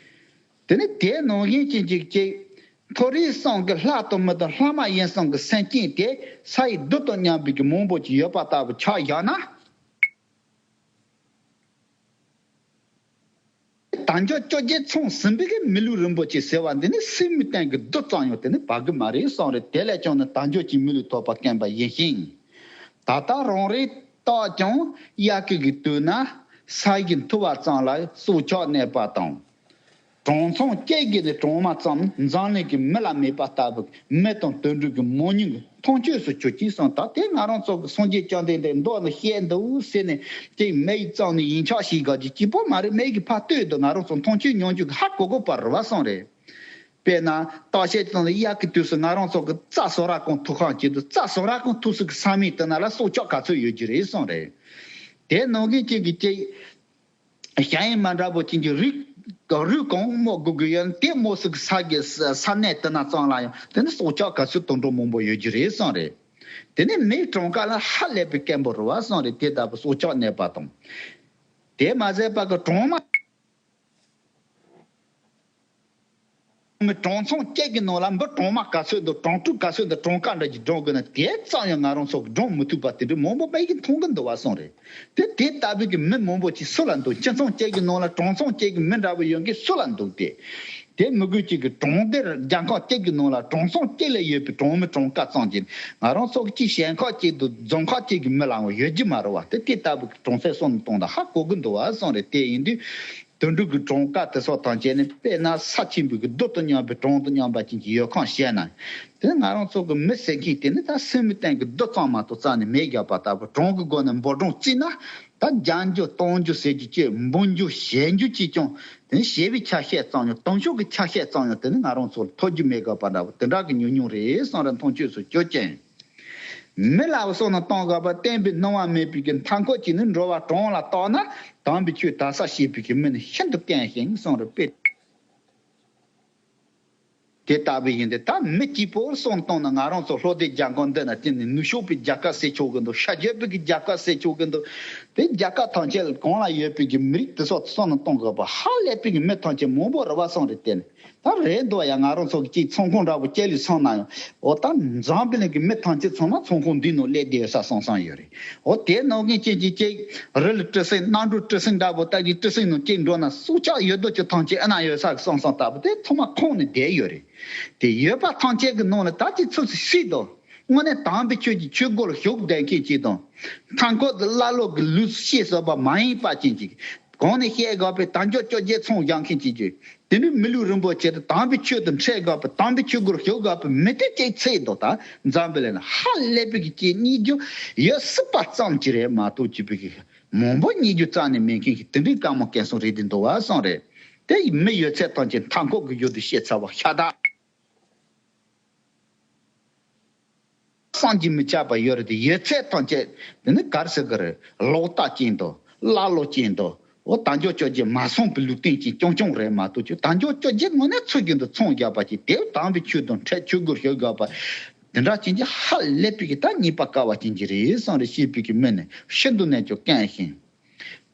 དེ་ནི་དེ་ནང་བཞིན་གྱི་འཇིག་ཅིག་མཐོ་རིས་གསུམ་གྱི་ལྷ་དང་མི་དང་ལྷ་མ་ཡིན་གསུམ་གྱི་སེམས་ཅན་དེ་ས་ཡི་རྡུལ་དང་མཉམ་པའི་གི་མང་པོ་ཅིག་ཡོད་པ་ལྟ་བུ་ཆ་བཞག་ན། དལ་འབྱོར་བཅོ་བརྒྱད་ཚང་ཟིན་པའི་གི་མི་ལུས་རིན་པོ་ཆེ་ཟེར་བ་འདི་ནི་སེན་མོའི་སྟེང་གི་རྡུལ་ཙམ་ཡང་དེ་ནི་བབ་གི་མ་རེད་གསུངས་རེད། དེ་ལས་ཀྱང་ནི་དལ་འབྱོར་གྱི་མི་ལུས་ཐོབ་པ་བསྐལ་པ་ཡིན་ཞིང་། ད་ལྟ་རང་རེ་བཏགས་ཀྱང་དབྱར་ཁའི་གི་དུས་ན་ས་ཡི་འཐུ་བ་ཙམ་ལ་སྲོག་ཆགས་གནས་པ་དང་། གྲངས་ཚང་བཅད་ཀྱི་ནི་གྲངས་མ་ཙམ་འཛམ་གླིང་གི་མི་ལ་མེད་པ་ལྟ་བུ་མི་དང་དུད་འགྲོ་གི་མང་ཉུང་གི་མཐོང་ཆོས་སུ་གྱུར་ཅིང་གསུངས། ད་དེ་ང་རང་ཚོ་གི་སངས་རྒྱས་བཅོམ་ལྡན་འདས་མདོ་ནི་བཤད་འདུག་ཟེར་ནས་དེ་མི་ཡི་ཙམ་ནི་ཡིན་ཆགས་ཤིག་ག་ཅིག་གཅིག་པོ་མ་རེད། མི་ཡི་གི་ཕར་ལྟོས་དུས་ང་རང་ཚོ་མཐོང་ཆོས་མྱོང་ཆོས་གི་ཧ་གོ་གོ་པ་རེད་བ་གསུངས་རེད། དཔེར་ན་བརྟག་དཔྱད་བཏང་ནས་དབྱར་གི་དུས་སུ་ང་རང་ཚོ་གི་རྩྭ་ཟོ་ར་གང་འཐུ་ཁང་བྱེད་དུས་རྩྭ་ཟོ་ར་གང་འཐུ་སུ་གི་ས་མིག་དེ་ན་ལ་སྲོག་ཆགས་ག་ཚོད་ཡོད་ཀྱི་རེད་གསུངས་རེད། དེ་ནང་གི་གཅིག་གི་གཅིག་ཞ་ཡི་མ་འདྲ་པོ་ཅན་གྱི་རུས་རུས་གང་རྨོ་དགོས་ཀྱི་ཡོད་ན་དེ་རྨོ་སུ་གི་ས་གི་ས་ས་གནས་དེ་ན་ཙང་ལ་ཡང་དེ་ནི་སྲོག་ཆགས་ག་ཚོད་དུད་འགྲོ་མང་པོ་ཡོད་ཀྱི་རེད་གསུངས་རེད། དེ་ནི་མིའི་གྲངས་ཀ་ལ་ཧ་ལས་པའི་དཀོན་པོ་རེད་བ་གསུངས་རེད། དེ་ལྟ་བུ་སྲོག་ཆགས་གནས་པ་དང་། དེ་མ་ཟད་པ་གི་གྲངས་མ། མི་གྲངས་ཚང་བཅད་ཀྱི་ནང་ལ་འབུ་གྲངས་མ་ག་ཚོད་འདུག་གྲངས་དྲུག་ག་ཚོད་འདུག་གྲངས་ཀ་འདྲ་ཅིག་སྒྲོག་དགོས་ན་དེ་ཙམ་ཡང་ང་རང་ཚོ་གི་སྒྲོག་མི་ཐུབ་པ་དེ་འདྲ་མང་པོ་མེད་ཀྱི་མཐོང་གི་འདུག་བ་གསུངས་རེད། དེ་དེ་ལྟ་བུའི་གི་མི་མང་པོ་ཅིག་སུ་ལ་འདུག་ཁྱིམ་ཚང་བཅད་ཀྱི་ནང་ལ་གྲངས་ཚང་བཅད་ཀྱི་མི་འདྲ་བོ་ཡོང་གི་སུ་ལ་འདུག་སྟེ། དེ་མི་དགོས་གཅིག་གི་གྲོང་སྡེ་རྒྱལ་ཁབ་གཅིག་གི་ནང་ལ་གྲོང་ཚང་གཅིག་ལ་ཡོད་པའི་གྲོང་མི་གྲོང་ཁ་ཙམ་གྱིས། ང་རང་ཚོ་གི་གཅིག་ཞལ་ཁ་གཅིག་ཏུ་རྫོང་ཁག་གཅིག་གི་མི་ལའང་ཡོད་རྒྱུ་མ་རེད་བ། དེ་དེ་ལྟ་བུའི་གྲོང་གསེབ་སོགས་ནས་གཏོང་དང་ཧ་གོ་གི་འདུག་བ་སོང་རེད། དེ་ཡིན་དུས་དོན་གྲུབ་ཀྱི་གྲོང་ཁ་དེ་སོགས་ཐམས་ཅད་ནི་དཔེར་ན་ས་ཆེན་པོའི་གི་རྡོ་དང་མཉམ་པའི་གྲོང་དང་མཉམ་པ་ཅན་གྱི་ཡོད་ཁང་བཤད་ན། དེ་ནི་ང་རང་ཚོ་གི་མི་ཟེར་མཁན་དེ་ནི་ད་སེམས་མི་བརྟན་གྱི་རྡོ་ཙམ་མ་གཏོགས་རྩ་ནས་མེད་བཞག་པ་ལྟ་བུ། གྲོང་གི་སྒོ་ནས་འབུ་གྲོང་བརྩིས་ན། ད་རྒྱག་རྒྱུ་གཏོང་རྒྱུ་ཟེར་རྒྱུ་ཅིག་འབུད་རྒྱུ་བཞེས་རྒྱུ་ཅིག་ཀྱང་དེ་ནི་བཞེས་པའི་ཆ་ཤས་ཙམ་ཡང་གཏོང་ཕྱོགས་ཀྱི་ཆ་ཤས་ཙམ་ཡང་དེ་ནི་ང་རང་ཚོར་ཐོབ་རྒྱུ་མེད་དགོས་པ་འདྲ་བོ་དེ་འདྲ་གི་ཉུང་ཉུང་རེད་བསམ་ར་མཐོང་ཆོས་སུ་གྱུར་ཅིང་། མི་ལ་བསོད་ནམས་གཏོང་དགོས་པ་བསྟན་པའི་སྣང་བ་མེད་པའི་གི་མཐའ་འཁོར་གྱི་ནི་འགྲོ་བ་གྲོང་ལ་གཏོགས་ན་དམ་པའི་ཆོས་དར་ས་ཞེས་པའི་གི་མི་ནི་ཤིན་ཏུ་དཀོན་ཞིང་གསུངས་རེད་པས། དེ་ལྟ་བུ་ཡིན་ཏེ་ད་མི་གཅིག་པོར་སོང་བཏང་ན་ང་རང་ཚོ་ལྷོ་སྡེ་རྒྱ་གར་འདི་ན་དེ་ནི་ནུབ་ཕྱོགས་པའི་རྒྱལ་ཁབ་ཟེར་ཆོག་གི་འདུག་ཤར་བསྐྱོད་པའི་གི་རྒྱལ་ཁབ་ཟེར་ཆོག་གི་འདུག་དེ་རྒྱལ་ཁབ་ཐམས་ཅད་གང་ལ་ཡོད་པའི་གི་མི་རིགས་དེ་སོགས་སོང་ན་གཏོང་དགོས་པ་ཧ་ལས་པའི་གི་མི་ཐམས་ཅད་མང་པོ་རེ་བ་སོང་རེད་དེ་ནི་ད་རེད་འདུག་ཡ། ང་རང་ཚོ་གི་གཅིག་ཚོང་ཁང་འདྲ་པོ་ཅེ་ལི་སོང་ན་ཡང་འོ་ད་འཛམ་བུ་གླིང་གི་མི་ཐམས་ཅད་ཚང་མ་ཚོང་ཁང་འདི་ནང་སླེབས་བསྡད་ཡོད་ས་སོང་སོང་ཡོད་རེད། འོ་དེ་ནང་གི་ཅན་གྱི་ཅིག་རི་ལ་ཊི་སིང་གནམ་གྲུ་ཊི་སིང་འདྲ་པོ་ལྟ་གི་ཊི་སིང་ནང་གཅིག་འགྲོ་ན་སྲོག་ཆགས་ཡོད་དོ་ཅི་ཐམས་ཅད་ཨ་ན་ཡོད་ས་གི་སོང་སོང་ལྟ་བུ་དེ་ཚང་མ་ཁོང་ནས་བསྡད་ཡོད་རེད། དེ་ཡོད་པ་ཐམས་ཅད་ཀྱི་ནང་ལ་ད་ཅི་ཚུལ་སྲིད་དོ། དངོས་གནས་དམ་པའི་ཆོས་ཀྱི་ཆོས་སྒོར་ཞུགས་བསྡད་མཁན་ཅིག་དང་། མཐའ་འཁོར་དུ་ཀླ་ཀློ་གི་ལུགས་ཤེས་བཟོད་པ་མ་ཡིན་པ་ཅན་ཅིག་གོང་ནས་བཤད་དགོས་པའི་དལ་འབྱོར་བཅོ་བརྒྱད་ཚོང་རྒྱག་མཁན་ཅིག་ཅིག་དེ་ནི་མི་ལུས་རིན་པོ་ཆེ་དང་དམ་པའི་ཆོས་དང་འཕྲད་དགོས་པའི་དམ་པའི་ཆོས་སྒོར་ཞུགས་དགོས་པའི་མི་དེ་ཅིག་ཚེ་དང་ད་འཛམ་བུ་གླིང་ན་ཧ་ལས་པའི་གི་ཅིག་རྙེད་རྒྱུ་ཡོད་སྲིད་པ་ཙམ་ཅིག་རེད་མ་གཏོགས་ཅིག་པའི་གི་མང་པོ་རྙེད་རྒྱུ་རྩ་ནས་མེད་མཁན་གྱི་དེ་འདྲའི་དཀའ་མོ་སྐལ་བཟང་རེད་དེ་འདུག་བ་སོང་རེད། དེ་ཡི་མི་ཡོད་ཚད་ཐམས་ཅད་མཐའ་འཁོར་གྱི་ཡུལ་དུ་ཤེས་ཚར་བ་ཤ་སྟག་བསམ་གྱིས་མི་ཁྱབ་པ་ཡོད་རེད་དེ་ཡོད་ཚད་ཐམས་ཅད་དེ་ནི་གར་ཟེར་གི་རེད། ལོག་ལྟ་ཅན་དང་ཀླ་ཀློ་ཅན་དང་འོ་དལ་འབྱོར་བཅོ་བརྒྱད་མ་སོང་པའི་ལུགས་བསྟན་ཅན་རྐྱང་རྐྱང་རེད་མ་གཏོགས་ཀྱི་དལ་འབྱོར་བཅོ་བརྒྱད་དངོས་གནས་ཚུལ་རྒྱུན་དུ་ཚོང་རྒྱག་པ་ཅིག་དེ་དམ་པའི་ཆོས་དང་འཕྲད་ཆོས་སྒོར་ཞུགས་དགོས་པ་དེ་འདྲ་ཅན་གྱི་ཧ་ལས་པའི་གི་ད་རྙེད་པ་དཀའ་བ་ཅན་གྱི་རེད་བསམ་རེ་ཤེས་པའི་གི་མི་ནི་ཤིན་ཏུ་ནས་ཀྱང་དཀོན་ཞིང་།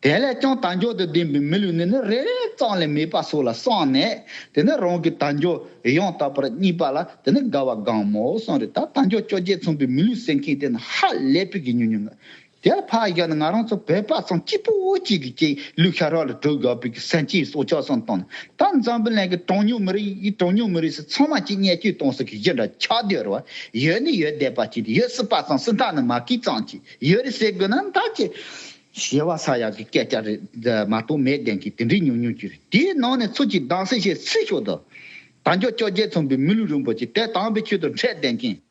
དེ་ལས་ཀྱང་དལ་འབྱོར་དུ་ལྡན་པའི་མི་ལུས་ནི་ནི་རེ་རེ་ཙམ་ལས་མེད་པ་སོགས་ལ་བསམས་ནས་དེ་ནི་རང་གི་དལ་འབྱོར་ཡང་དག་པར་རྙེད་པ་ལ་དེ་ནི་དགའ་བ་དགའ་མོ་གསུངས་རེད། ད་དལ་འབྱོར་བཅོ་བརྒྱད་མཚུངས་པའི་མི་ལུས་ཟེར་མཁན་དེ་ནི་ཧ་ལས་པའི་གི་ཉུང་ཉུང་། དེ་ལ་ཕར་བཞག་ན་ང་རང་ཚོ་བོད་པ་ཚང་གཅིག་པོ་གཅིག་གི་ཅིག་ལུས་ཤ་རོགས་ལ་གྲོལ་དགོས་པའི་གི་སེམས་ཅན་སྲོག་ཆགས་སོང་བཏང་ནས་ད་འཛམ་བུ་གླིང་གི་གྲངས་ཉུང་མི་རིགས་ཡི་གྲངས་ཉུང་མི་རིགས་སུ་ཚང་མ་ཅིག་བརྙས་བཅོས་གཏོང་ས་གི་གཞི་འདྲ་ཆགས་བསྡད་རེད་བ། ཡོད་ནི་ཡོད་བསྡད་པ་ཅིག་ཡོད་སྲིད་པ་ཙམ་སྲིད་མཐའ་ནི་མ་སྐྱེས་ཙམ་ཅིག་ཡོད་རེད་ཟེར་དགོས་ན་ད་ཅི། ཞེ་བ་ས་ཡག་གི་སྐད་ཆ་རེད་མ་གཏོགས་མེད་བསྡད་མཁན་དེ་འདྲའི་ཉུང་ཉུང་ཅིག་རེད། དེའི་ནང་ནས་ཚུར་གཅིག་བདག་སེམས་ཤེས་སྲིད་ཤོག་དང་། དལ་འབྱོར་བཅོ་བརྒྱད་མཚུངས་པའི་མི་ལུས་རིན་པོ་ཆེ་དེ་དམ་པའི་ཆོས་དང་འཕྲད་བསྡད་མཁན།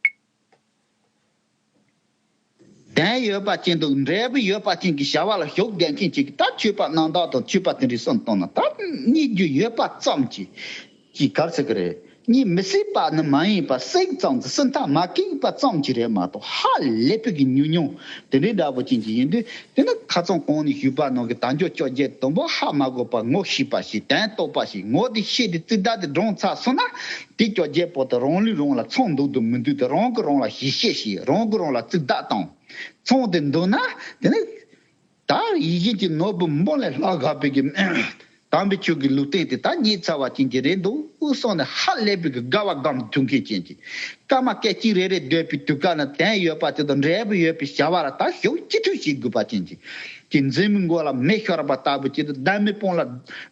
དོན་ཡོད་པ་ཅན་དང་འབྲས་བུ་ཡོད་པ་ཅན་གྱི་བྱ་བ་ལ་ཞུགས་བསྡད་མཁན་ཅིག་གིས་ད་ཆོས་པ་རྣམ་དག་དང་ཆོས་པ་དེ་འདྲའི་གསུམ་བཏང་ན་ད་རྙེད་རྒྱུ་ཡོད་པ་ཙམ་གྱིས། ཀྱི་གར་ཟེར་གི་རེད། གཉིད་མི་སྲིད་པ་ནི་མ་ཡིན་པ་སྲིད་ཙམ་གྱི་སྲིད་མཐའ་མ་སྐྱེས་པ་ཙམ་གྱི་རེད་མ་གཏོགས་ཧ་ལས་པའི་གི་ཉུང་ཉུང་དེ་འདྲའི་འདྲ་པོ་ཅན་གྱི་ཡིན་དུས་དེ་ནི་ཁ་ཚང་གོང་ནས་ཞུས་པ་ནང་གི་དལ་འབྱོར་བཅོ་བརྒྱད་དུམ་བུ་ཧ་མ་གོ་བར་ངོ་ཤེས་པ་ཞིག་དོན་རྟོགས་པ་ཞིག་ངོ་དེ་ཤེས་ཏེ་ཙིག་དག་དེ་སྒྲུང་ཚར་སོང་ན་དེ་བཅོ་བརྒྱད་པོ་དེ་རང་ལུས་རང་ལ་ཚང་འདུག་དུ་མི་འདུག་དེ་རང་གི་རང་ལ་ཞིབ་བཤེར་བྱས་རང་གི་རང་ལ་ཙིག་དག་བཏང་ཚང་དེ་འདུག་ན་དེ་ནི། ད་ཡིད་བཞིན་གྱི་ནོར་བུ་འབུམ་ལས་ལྷག་དགའ་བའི་གི་དམ་པའི་ཆོས་ཀྱི་ལུས་རྟེན་དེ་ད་རྙེད་ཚར་བ་ཅན་གྱི་རེད་འདུག་ཨུ་སོང་ནས་ཧ་ལས་པའི་གི་དགའ་བ་སྒམ་ཐུག་མཁན་ཅན་གྱི་སྐར་མ་སྐད་ཅིག་རེ་རེ་སྡོད་པའི་དུས་སྐབས་ན་དོན་ཡོད་པ་དེ་དང་འབྲས་བུ་ཡོད་པའི་བྱ་བ་ལ་ད་ཞུགས་ཅི་ཐུབ་བྱེད་དགོས་པ་ཅན་གྱི་ཀྱི་མཛེས་མའི་མགོ་ལ་མེ་ཤོར་བ་ལྟ་བུ་ཅིག་དང་ལྡང་མའི་དཔུང་ལ་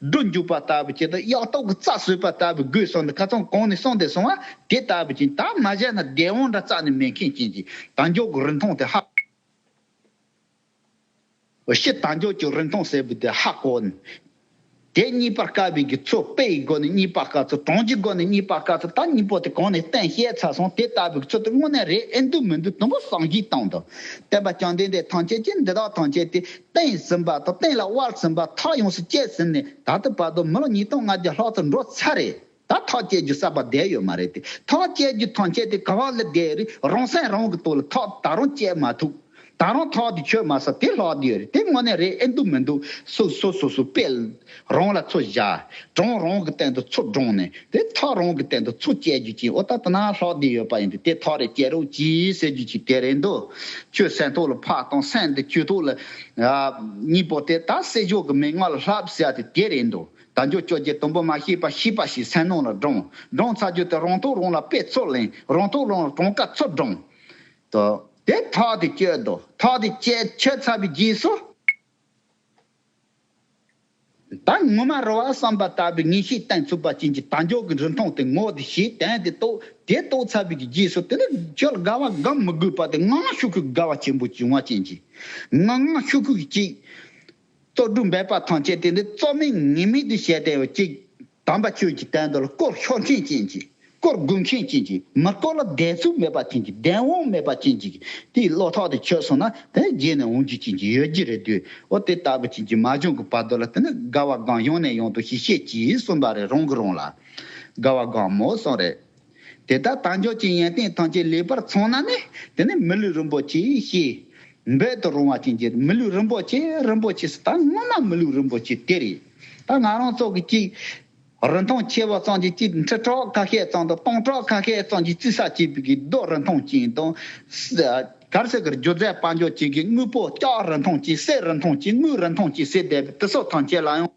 སྦྲུལ་འཇུག་པ་ལྟ་བུ་ཅིག་དང་གཡག་ཐོག་གི་རྩྭ་ཟོས་པ་ལྟ་བུ་དགོས་སོང་ནས་ཁ་ཚང་གོང་ནས་སོང་དེ་སོང་བ་དེ་ལྟ་བུ་ཅན་ད་མ་བྱས་ན་བདེ་འོང་འདྲ་རྩ་ནས་མེད་མཁན་ཅན་གྱི་དལ་འབྱོར་གྱི་རིན་ཐང་དེ་ཧ། ཕྱི་དལ་འབྱོར་གྱི་རིན་ཐང་ཟེར་བའི་དེ་ཧ་གོ་ནས། དེ་རྙེད་པར་དཀའ་བའི་གི་ཚུལ་དཔེ་ཡི་སྒོ་ནས་རྙེད་པར་དཀའ་ཚུལ་གྲངས་ཀྱི་སྒོ་ནས་རྙེད་པར་དཀའ་ཚུལ་ད་སྙིང་པོ་དེ་གོང་ནས་བསྟན་བཤད་ཚར་སོང་དེ་ལྟ་བུའི་ཚུལ་དེ་དངོས་གནས་རེད་ཨེ་འདུག་མི་འདུག་དུམ་བུ་བསམ་གཞིག་བཏང་དང་། བསྟན་པ་བཅོམ་ལྡན་འདས་ཐམས་ཅད་ཀྱིས་འདི་དག་ཐམས་ཅད་དེ་བསྟན་ཟིན་པ་དང་བསྟན་ལ་དབར་ཟིན་པ་ཐག་ཡོངས་སུ་བཅད་ཟིན་ནས་ད་ལྟ་བར་དུ་མི་ལོ་ཉིས་སྟོང་ལྔ་བརྒྱ་ལྷག་ཙམ་འགྲོ་ཚར་རེད། ད་ཐག་བཅད་རྒྱུ་གསར་པ་བསྡད་ཡོད་མ་རེད་དེ། ཐག་བཅད་རྒྱུ་ཐམས་ཅད་དེ་ག་བ་ལ་བསྡད་རེད། རང་སེམས་རང་གི་ཐོག་ལ་ཐག་ད་རུང་བཅད་མ་ཐུབ། ད་རུང་ཐག་དེ་ཆོད་མ་སོང་དེ་ལྷག་བསྡད་ཡོད་རེད། དེ་དངོས་གནས་རེད་ཨེ་འདུག་མི་འདུག་སོ་སོ་སོ་སོ་དཔེ་རང་ལ་ཚོད་བཞག་གྲངས་རང་གི་སྟེང་དུ་ཚོད་བགྲངས་ནས་དེ་ཐག་རང་གི་སྟེང་དུ་ཚོད་བཅད་རྒྱུ་ཅིག་འོ་ད་ད་ན་ལྷག་བསྡད་ཡོད་པ་ཡིན་དུས་དེ་ཐག་རེ་བཅད་རོགས་གྱིས་ཟེར་རྒྱུ་ཅིག་དེ་རེད་འདུག་ཆོས་སེམས་ཐོག་ལ་ཕར་བཏང་སེམས་དེ་ཆོས་ཐོག་ལ་གཉིས་པོ་དེ་ད་སྲིད་གཞུང་གི་མིང་ང་ལ་ལྷབ་ཟེར་ཡ་དེ་དེ་རེད་འདུག་དལ་འབྱོར་བཅོ་བརྒྱད་དུམ་བུ་མ་ཤེས་པ་ཤེས་པ་ཞིག་སེམས་ནང་ལ་སྒྲོངས། སྒྲོངས་ཚར་རྒྱུ་དེ་རང་ཐོག་རང་ལ་དཔེ་ཚོད་ལེན། རང་ཐོག་རང་ལ་གྲངས་ཀ་ཚོད་སྒྲོངས། དོ། དེ་ཐག་དེ་གཅོད་དོ། ཐག་དེ་གཅོད་ཆོད་ཚར་བའི་རྗེས་སུ། ད་ངོ་མ་རེད་བསམ་པ་ལྟ་བུའི་ངེས་ཤེས་བསྟན་ཚུགས་པ་ཅན་གྱི་དལ་འབྱོར་གྱི་རིན་ཐང་དེ་ངོ་དེ་ཤེས་དོན་དེ་རྟོགས། དེ་རྟོགས་ཚར་བའི་གི་རྗེས་སུ་དེ་ནི་ཁྱོད་ལ་དགའ་བ་བསྒོམ་མི་དགོས་པ་དེ་ངང་ཤུགས་ཀྱིས་དགའ་བ་ཆེན་པོ་བྱུང་བ་ཅན་གྱི་ངང་ངང་ཤུགས་ཀྱིས་ཅིག་རྩོལ་སྒྲུབ་འབད་པ་ཐམས་ཅད་དེ་ནི་རྩོལ་མེད་ངེས་མེད་དུ་བྱས་ཏེ་ཅིག་དམ་པ་ཆོས་ཀྱི་དོན་དུ་ལ་དཀོར་ཤོར་མཁན་ཅན་གྱི། དཀོར་དགོས་མཁན་ཅན་གྱི། མི་དཀོར་ལ་བདེན་ཚུལ་མེད་པ་ཅན་གྱི། བདེན་དབང་མེད་པ་ཅན་གྱི། དེའི་བློ་ཐོག་དེ་ཆོད་སོང་ན་དེ་རྗེས་ནས་འོང་རྒྱུ་ཅན་གྱི་ཡོད་རྒྱུ་རེད་དུས། འོ་དེ་ལྟ་བུ་ཅན་གྱི་མ་བྱུང་གི་བར་དུ་ལ་དེ་ནི་དགའ་བ་སྒོམ། ཡང་ནས་ཡང་དུ་ཞིག་བྱེད་ཅེས་གསུངས་པ་རེད། རང་གིས་རང་ལ་དགའ་བ་སྒོམ་མོ་གསུངས་རེད། དེ་ལྟར་དལ་འབྱོར་གྱི་ཡོན་ཏན་ཐམས་ཅད་ལེགས་པར་ཚང་ན་ནི་དེ་ནི་མི་ལུས་རིན་པོ་ཆེ་ཞེས་འབོད་དུ་རུང་བ་ཅན་གྱི། མི་ལུས་རིན་པོ་ཆེ་རིན་པོ་ཆེ་ཟེར། ད་སྔོན་མ་མི་ལུས་རིན་པོ་ཆེ་དེ་རེད། ད་ང་རང་ཚོ་གི་ཅིག་རིན་ཐང་ཆེ་བ་ཙམ་གྱིས་ཅིག་ཁྲི་ཕྲག་ཁ་ཤས་ཙམ་དང་སྟོང་ཕྲག་ཁ་ཤས་ཙམ་གྱིས་རྩིས་ས་བྱེད་པའི་གི་རྡོ་རིན་ཐང་ཅན་དང་། ག་རེ་ཟེར་གི། སྒྱུ་རྩལ་དཔལ་འབྱོར་ཅན་གྱི་དངོས་པོ། ལྕགས་རིན་ཐང་ཅན། གསེར་རིན་ཐང་ཅན། དངུལ་རིན་ཐང་ཅན་ཟེར་བསྡད་པའི་དེ་ཚོ་ཐམས་ཅད་ལ་ཡང་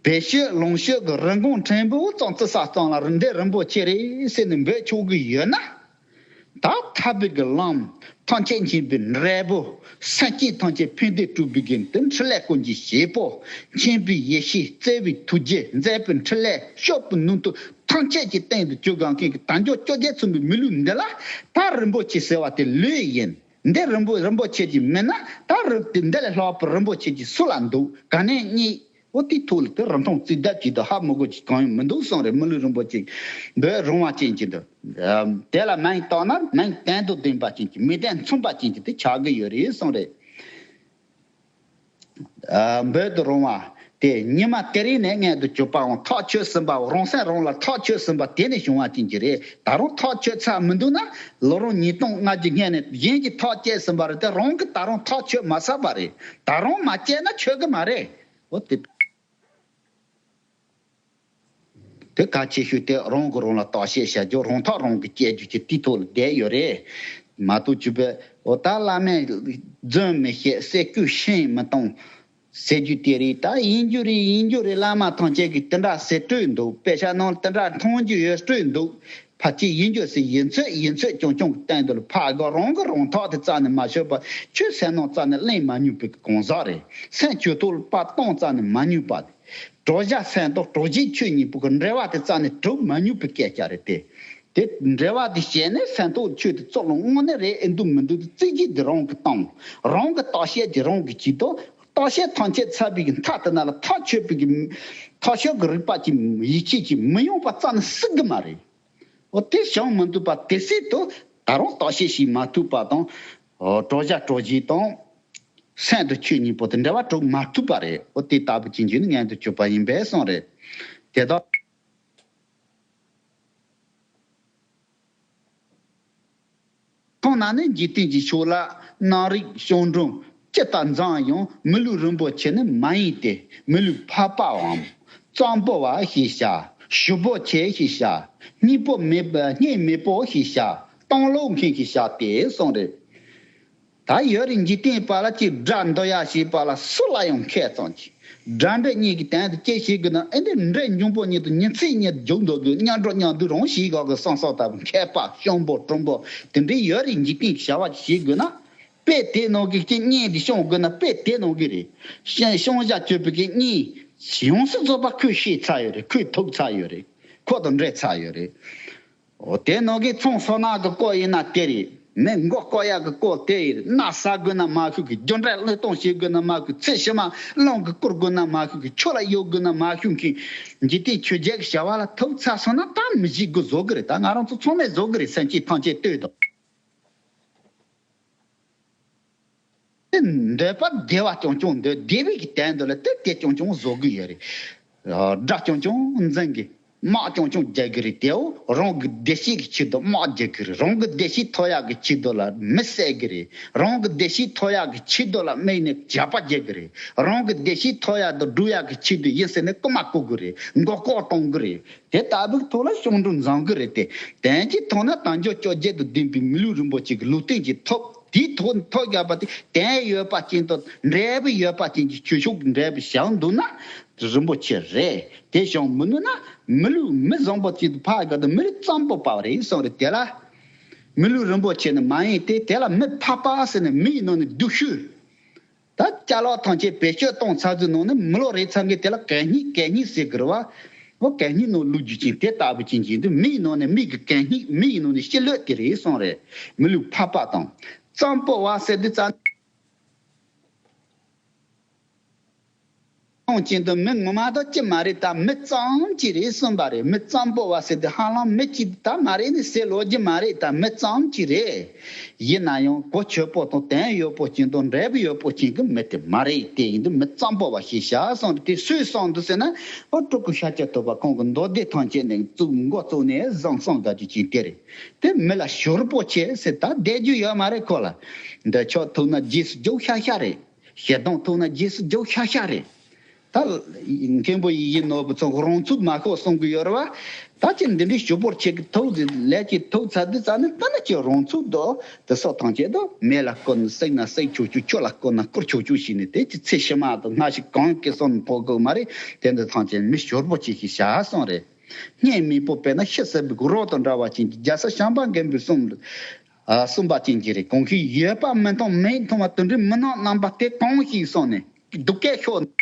བེད་སྤྱོད་ལོངས་སྤྱོད་ཀྱི་རིན་གོང་ཕྲན་བུ་ཙམ་བརྩི་ས་ཙམ་ལ་འདི་རིན་པོ་ཆེ་རེད་ཟེར་ནས་འབོད་ཆོག་གི་ཡོད་ན། ད་ཐར་པའི་གི་ལམ། ཐམས་ཅད་མཁྱེན་པའི་འབྲས་བུ། སེམས་ཅན་ཐམས་ཅད་ཕན་བདེ་སྒྲུབ་པའི་གི་དེ་འཕྲིན་ལས་ཀུན་གྱི་བྱེད་པོ། མཁྱེན་པའི་ཡེ་ཤེས། བརྩེ་བའི་ཐུགས་རྗེ། མཛད་པའི་འཕྲིན་ལས། སྤྱོད་པའི་ནུས་མཐུ། ཐམས་ཅད་ཀྱི་སྟེང་དུ་གྱུར་གང་མཁན་གྱི་དལ་འབྱོར་བཅོ་བརྒྱད་མཚུངས་པའི་མི་ལུས་འདི་ལ་ད་རིན་པོ་ཆེ་ཟེར་བ་དེ་ལོས་ཡིན། འདི་རིན་པོ་རིན་པོ་ཆེ་ཅིག་མིན་ན་ད་རི་དེ་འདི་ལས་ལྷག་པའི་རིན་པོ་ཆེ་ཅིག་སུ་ལ་འདུག་ག་ནས་རྙེད། འོ་དེའི་ཐོག་ལ་དེ་རིན་ཐང་རྩིས་ལྡབ་ཀྱིས་དུ་ཧ་མི་གོ་ཅིག་གང་ཡང་མི་འདུག་གསུངས་རེད། མི་ལུས་རིན་པོ་ཆེ་འབོད་རུང་བ་ཅན་གྱི་འདུག་དེ་ལ་མིང་བཏགས་ན་མིང་དོན་དང་ལྡན་པ་ཅན་གྱི། མིང་དོན་མཚུངས་པ་ཅན་གྱི་དེ་ཆགས་ཀྱི་ཡོད་རེད་གསུངས་རེད། འབོད་དུ་རུང་བ་དེ་ཉི་མ་དེ་རིང་ནས་མངོན་དུ་གྱུར་པའམ། ཐག་ཆོད་ཟིན་པ། རང་སེམས་རང་ལ་ཐག་ཆོད་ཟིན་པ་དེ་ནས་བྱུང་བ་ཅན་གྱི་རེད། ད་རུང་ཐག་ཆོད་ཚར་མི་འདུག་ན་ལོ་རིམ་ཉིས་སྟོང་ལྔ་བརྒྱ་སྔོན་ནས་གཞན་གྱིས་ཐག་བཅད་ཟིན་པ་རེད་དེ། རང་གིས་ད་རུང་ཐག་ཆོད་མ་ཚར་བ་རེད། ད་རུང་མ་བཅད་ན་ཆོད་གི་མ་རེད། འོ་དེ། དེ་གལ་ཆེ་ཤོས་དེ་རང་གིས་རང་ལ་བརྟག་དཔྱད་བྱ་རྒྱུ། རང་ཐག་རང་གིས་བཅད་རྒྱུ་ཅིག་དེའི་ཐོག་ལ་བསྡད་ཡོད་རེད། མ་གཏོགས་ཅིག་པས་འོ་ད་བླ་མས་རྫུན་མི་བཤད། ཟེར་རྒྱུ་ཤིང་མི་གཏོང་ཟེར་རྒྱུ་དེ་རེད། ད་ཡིན་རྒྱུ་རེད། ཡིན་རྒྱུ་རེད། བླ་མ་ཐམས་ཅད་ཀྱིས་དེ་འདྲ་ཟེར་སྲོལ་འདུག་དཔེ་ཆ་ནང་དེ་འདྲ་མཐོང་རྒྱུ་ཡོད་སྲོལ་འདུག་ཕལ་ཆེར་ཡིན་རྒྱུ་ཟེར། ཡིན་ཚོད་ཡིན་ཚོད་རྐྱང་རྐྱང་གི་སྟེང་དུ་ལ་ཕར་གི་རང་གིས་རང་ཐག་དེ་རྩ་ནས་མ་ཆོད་པ། ཆོས་ཟེར་ནོ་རྩ་ནས་གླེང་མ་མྱོང་བའི་གང་ཟག་རེད། སེམས་ཆོས་ཐོག་ལ་ཕར་གཏོང་རྩ་ནས་མ་མྱོང་པ། གྲོལ་བྱ་སེམས་རྟོག་གྲོལ་བྱེད་ཆོས་གཉིས་པོ་གི་འབྲེལ་བ་དེ་རྩ་ནས་གྲུབ་མ་མྱོང་པའི་སྐད་ཆ་རེད་དེ། དེ་འབྲེལ་བ་དེ་བཤད་ནས་སེམས་རྟོག་ཆོས་དེ་རྩོད་ལ་དངོས་གནས་རེད་ཨེ་འདུག་མི་འདུག་དེ་རྩིས་རྒྱུ་དེ་རང་གིས་བཏང་། རང་གི་བརྟག་དཔྱད་དེ་རང་གིས་བྱེད་དོ། བརྟག་དཔྱད་ཐམས་ཅད་ཚར་བའི་གི་མཐའ་དེ་ན་ལ་ཐག་ཆོད་པའི་གི་ཐག་ཆོད་ཀྱི་རིག་པ་ཅིག་ཡིད་ཆེས་ཀྱིས་མི་ཡོང་བ་རྩ་ནས་སྲིད་གི་མ་རེད། འོ་དེ་བྱུང་མི་འདུག་པ་དེ་སྲིད་དུ་ད་རུང་བརྟག་དཔྱད་བྱེད་མ་ཐུབ་པ་དང་། འོ་གྲོལ་བྱ་གྲོལ་བྱེད་དང་། སེམས་རྟོག་ཆོས་གཉིས་པོ་དེ་འབྲེལ་བ་གྲུབ་མ་ཐུབ་པ་རེད། འོ་དེ་ལྟ་བུ་ཅན་གྱི་ནི་མངོན་དུ་གྱུར་པ་ཡིན་པས་གསུངས་རེད། དེ་དག་ཁོང་རྣམས་ནི་འཇིག་རྟེན་གྱི་ཕྱོགས་ལ་སྣང་རིག་བྱང་སྒྲོམ་ཇི་ལྟར་འཛིན་ཡང་མི་ལུས་རིན་པོ་ཆེ་ནི་མ་ཡིན་ཏེ། མི་ལུས་འཕགས་པའམ་གཙང་པོ་བ་ཞེས་བྱ། ཞིབ་པོ་ཆེ་ཞེས་བྱ། སྙིང་པོ་མེད་པ་སྙིང་མེད་པོ་ཞེས་བྱ། སྟོང་ལོག་མཁན་ཞེས་བྱ་སྟེ་གསུངས་རེད། ད་ཡོད་རེད། འཇིག་རྟེན་པ་ལ་ཅིག་དགྲ་འདུལ་ཡ་ཞེས་པ་ལ་སུ་ལ་ཡང་མཁས་ཙམ་གྱིས། དགྲ་འདྲེ་གཉིས་ཀྱི་དོན་དུ་ཅི་བྱེད་དགོས་ན། ཨེ་འདི་འདྲེ་འབྱུང་པོ་གཉིས་དང་ཉིན་མཚན་གཉིས་རྒྱུག་འདུག་དགོས། མཉམ་འགྲོ་མཉམ་འདུག་རང་ཞིག་ག་གི་བསམ་བསམ་ལྟ་བུ་མཁས་པ་གཤོང་པོ་གྲུང་པོ་དེ་འདྲའི་ཡོད་རེད། འཇིག་རྟེན་གྱི་བྱ་བ་ཅིག་བྱེད་དགོས་ན། དཔེ་དེ་ནང་གི་ཅིག་གཉེན་དེ་སྐྱོང་དགོས་ན་དཔེ་དེ་ནང་གི་རེད། གཤོང་བྱ་སྤྱོད་པའི་གི་གཉེན་ཡོངས་སུ་རྫོགས་པ་ཁོས་ཤེས་ཚར་ཡོད་རེད། ཁོས་ཐུག་ཚར་ཡོད་རེད། ཁོ་དང་འདྲེས་ཚར་ཡོད་རེད། འོ་དེ་ནང་གི་ཚོང་སོ་ནག་གི་སྐོར་ཡིན་ན་དེ་རེད། མི་མགོ་སྐོར་ཡག་གི་སྐོར་དེ་ཡིན། མནའ་ཟ་དགོས་ན་མ་ཤུགས་ཀྱི། རྒྱུ་འབྲས་བློས་གཏོང་བྱེད་དགོས་ན་མ་ཤུགས། ཚེ་ཕྱི་མ་རླུང་གིས་བསྐུར་དགོས་ན་མ་ཤུགས་ཀྱི། ཆུ་ལ་གཡུག་དགོས་ན་མ་ཤུགས་ཀྱི། འཇིག་རྟེན་ཆོས་བརྒྱད་ཀྱི་བྱ་བ་ལ་ཐུག་ཚར་སོང་ན་ད་མི་བྱེད་དགོས་བཟོ་གི་རེད། ད་ང་རང་ཚོ་ཚང་མས་བཟོ་གི་རེད། སེམས་ཅན་ཐམས་ཅད་ལྟོས་དང་། འདོད་པ་བདེ་བ་རྐྱང་རྐྱང་འདོད། བདེ་བའི་གི་དོན་དུ་ལ་དེ་དེ་རྐྱང་རྐྱང་བཟོ་གི་ཡོད་རེད། དགྲ་རྐྱང་རྐྱང་འཛིང་གི། དམག་རྐྱང་རྐྱང་རྒྱག་གི་རེད། དེའོ་རང་གི་བདེ་སྐྱིད་ཀྱི་ཆེད་དུ་དམག་རྒྱག་གི་རེད། རང་གི་བདེ་སྐྱིད་ཐོབ་ཡག་གི་ཆེད་དུ་ལ་མི་བསད་གི་རེད། རང་གི་བདེ་སྐྱིད་ཐོབ་ཡག་གི་ཆེད་དུ་ལ་དམིགས་ནས་ཇག་པ་རྒྱག་གི་རེད། རང་གི་བདེ་སྐྱིད་ཐོབ་ཡག་དང་སྒྲུབ་ཡག་གི་ཆེད་དུ་ཡིན་ཟེར་ནས་རྐུ་མ་རྐུ་གི་རེད། མགོ་སྐོར་གཏོང་གི་རེད། དེ་ལྟ་བུའི་ཐོག་ལ་གཤོང་སྒྲུབ་འཛིང་གི་རེད་དེ། དོན་གྱི་ཐོག་ན་དལ་འབྱོར་བཅོ་བརྒྱད་དང་ལྡན་པའི་མི་ལུས་རིན་པོ་ཆེ་གི་ལུས་རྟེན་གྱི་ཐོབ། དེའི་ཐོག་ཐོབ་རྒྱག་པ་དེ་དོན་ཡོད་པ་ཅན་དང་འབྲས་བུ་ཡོད་པ་ཅན་གྱི་ཆོས་ཕྱོགས་ཀྱི་འབྲས་བུ་བྱུང་འདུག་ན་རིན་པོ་ཆེ་རེད། དེ་བྱུང་མི་ནུས་ན་མི་ལུས་མི་བཟང་པོ་ཅན་དུ་འཕགས་དགོས་དང་། མི་ལུས་གཙང་པོ་པ་རེད་གསུངས་རེད། དེ་ལ་མི་ལུས་རིན་པོ་ཆེ་ནི་མ་ཡིན་ཏེ། དེ་ལ་མི་འཕགས་པ་ཟེར་ནས་མི་ཡི་ནང་ནས་སྡུག་ཤོས། ད་ཅ་ལག་ཐམས་ཅད་བེད་སྤྱོད་གཏོང་ཚར་དུས་ནང་ནས་མི་ལོ་རེ་ཚང་གི་དེ་ལ་གད་སྙིགས་གད་སྙིགས་ཟེར་གི་རེད་བ། འོ་གད་སྙིགས་ནང་བླུག་རྒྱུ་ཅན་དེ་ལྟ་བུ་ཅན་གྱི་འདུག་མི་ཡི་ནང་ནས་མི་གི་གད་སྙིགས་མི་ཡི་ནང་ནས་ཤི་ལོས་དེ་རེད་གསུངས་རེད། མི་ལུས་ཕག་པ་དང་། གཙང་པོ་བ་ཟེར་དུས་ཙང་། གཏོང་ཅན་དུ་མི་ངོ་མ་དང་ཅི་མ་རེད། ད་མི་ཙམ་ཅིག་རེད་གསུངས་པ་རེད། མི་གཙང་པོ་བ་ཟེར་དུས་ཧ་ལམ་མི་གཅིག་ད་མ་རེད་ནི་ཟེར་ལོ་རྒྱུ་མ་རེད། ད་མི་ཙམ་ཅིག་རེད། ཡིན་ན་ཡང་གོ་ཆོད་པོ་དང་དོན་ཡོད་པོ་ཅན་དང་འབྲས་བུ་ཡོད་པོ་ཅན་གྱི་མི་དེ་མ་རེད། དེ་ཡིན་དུས་མི་གཙང་པོ་བ་ཞེས་བྱ་གསུངས་རེད། དེ་སུས་གསུངས་འདུག་ཟེར་ན། ཨོ་སྤྲུལ་སྐུ་ཤཱཀྱ་ཐུབ་པ་ཁོང་གི་མདོ་སྡེ་ཐམས་ཅད་ནས་བཙུགས་མགོ་བཙུགས་ནས་བཟང་གསུངས་དགའ་རྒྱུ་ཅན་དེ་རེད། དེ་མི་ལ་ཞོར་པོ་ཆེ་ཟེར་ད་བསྡད་རྒྱུ་ཡོད་མ་རེད་ཁོ་ལ། འདོད་ཆགས་ཐུག་ན་རྗེས་སུ་འཇུག་ཤ་ཤ་རེད། ཞེ་སྡང་ཐུག་ན་རྗེས་སུ་འཇུག་ཤ་ཤ་རེད། ད་མཁན་པོ་ཡིད་བཞིན་ནོར་བུ་ཚོ་རང་ཚུགས་མ་ཤོག་གསུང་གི་ཡོད་རེད་བ། ད་ཅི་འདི་འདྲའི་ཞོར་པོ་ཆེ་གི་ཐུག་ཟེར་ལས་ཀྱི་ཐུག་ཚར་དུས་ཙ་ནི་ད་ནི་ཅི་རང་ཚུགས་དོ་དེ་སོགས་ཐམས་ཅད་དོ་མེ་ལ་བསྐུར་ན་བསྲེགས་ན་བསྲེག་ཆོག་ཆོག་ཆུ་ལ་བསྐུར་ན་བསྐུར་ཆོག་ཆོག་ཞིག་ནི་དེ་ཅི་ཚེ་ཕྱི་མ་དང་སྔ་ཕྱི་གང་གི་སོང་ཕོག་དགོས་མ་རེད། དེ་འདི་ཐམས་ཅད་མི་ཞོར་པོ་ཆེ་ཞེས་བྱ་གསུངས་རེད། སྙིང་མེད་པོ་དཔེར་ན་ཤི་ཟེར་བའི་རོ་དང་འདྲ་བ་ཅན་གྱི་རྒྱལ་སྲས་བྱམས་པ་མགོན་པོས་གསུངས། ཨ་གསུངས་པ་ཅན་གྱི་རེད། གང་ཞིག་ཡོད་པ་མི་མཐོང་མེད་མཐོང་བ་དེ་འདྲའི་མི་སྣང་རྣམ་པ་དེ་གང་ཞིག་སོང་ནས་སྡུག་སྐད་ཤོར།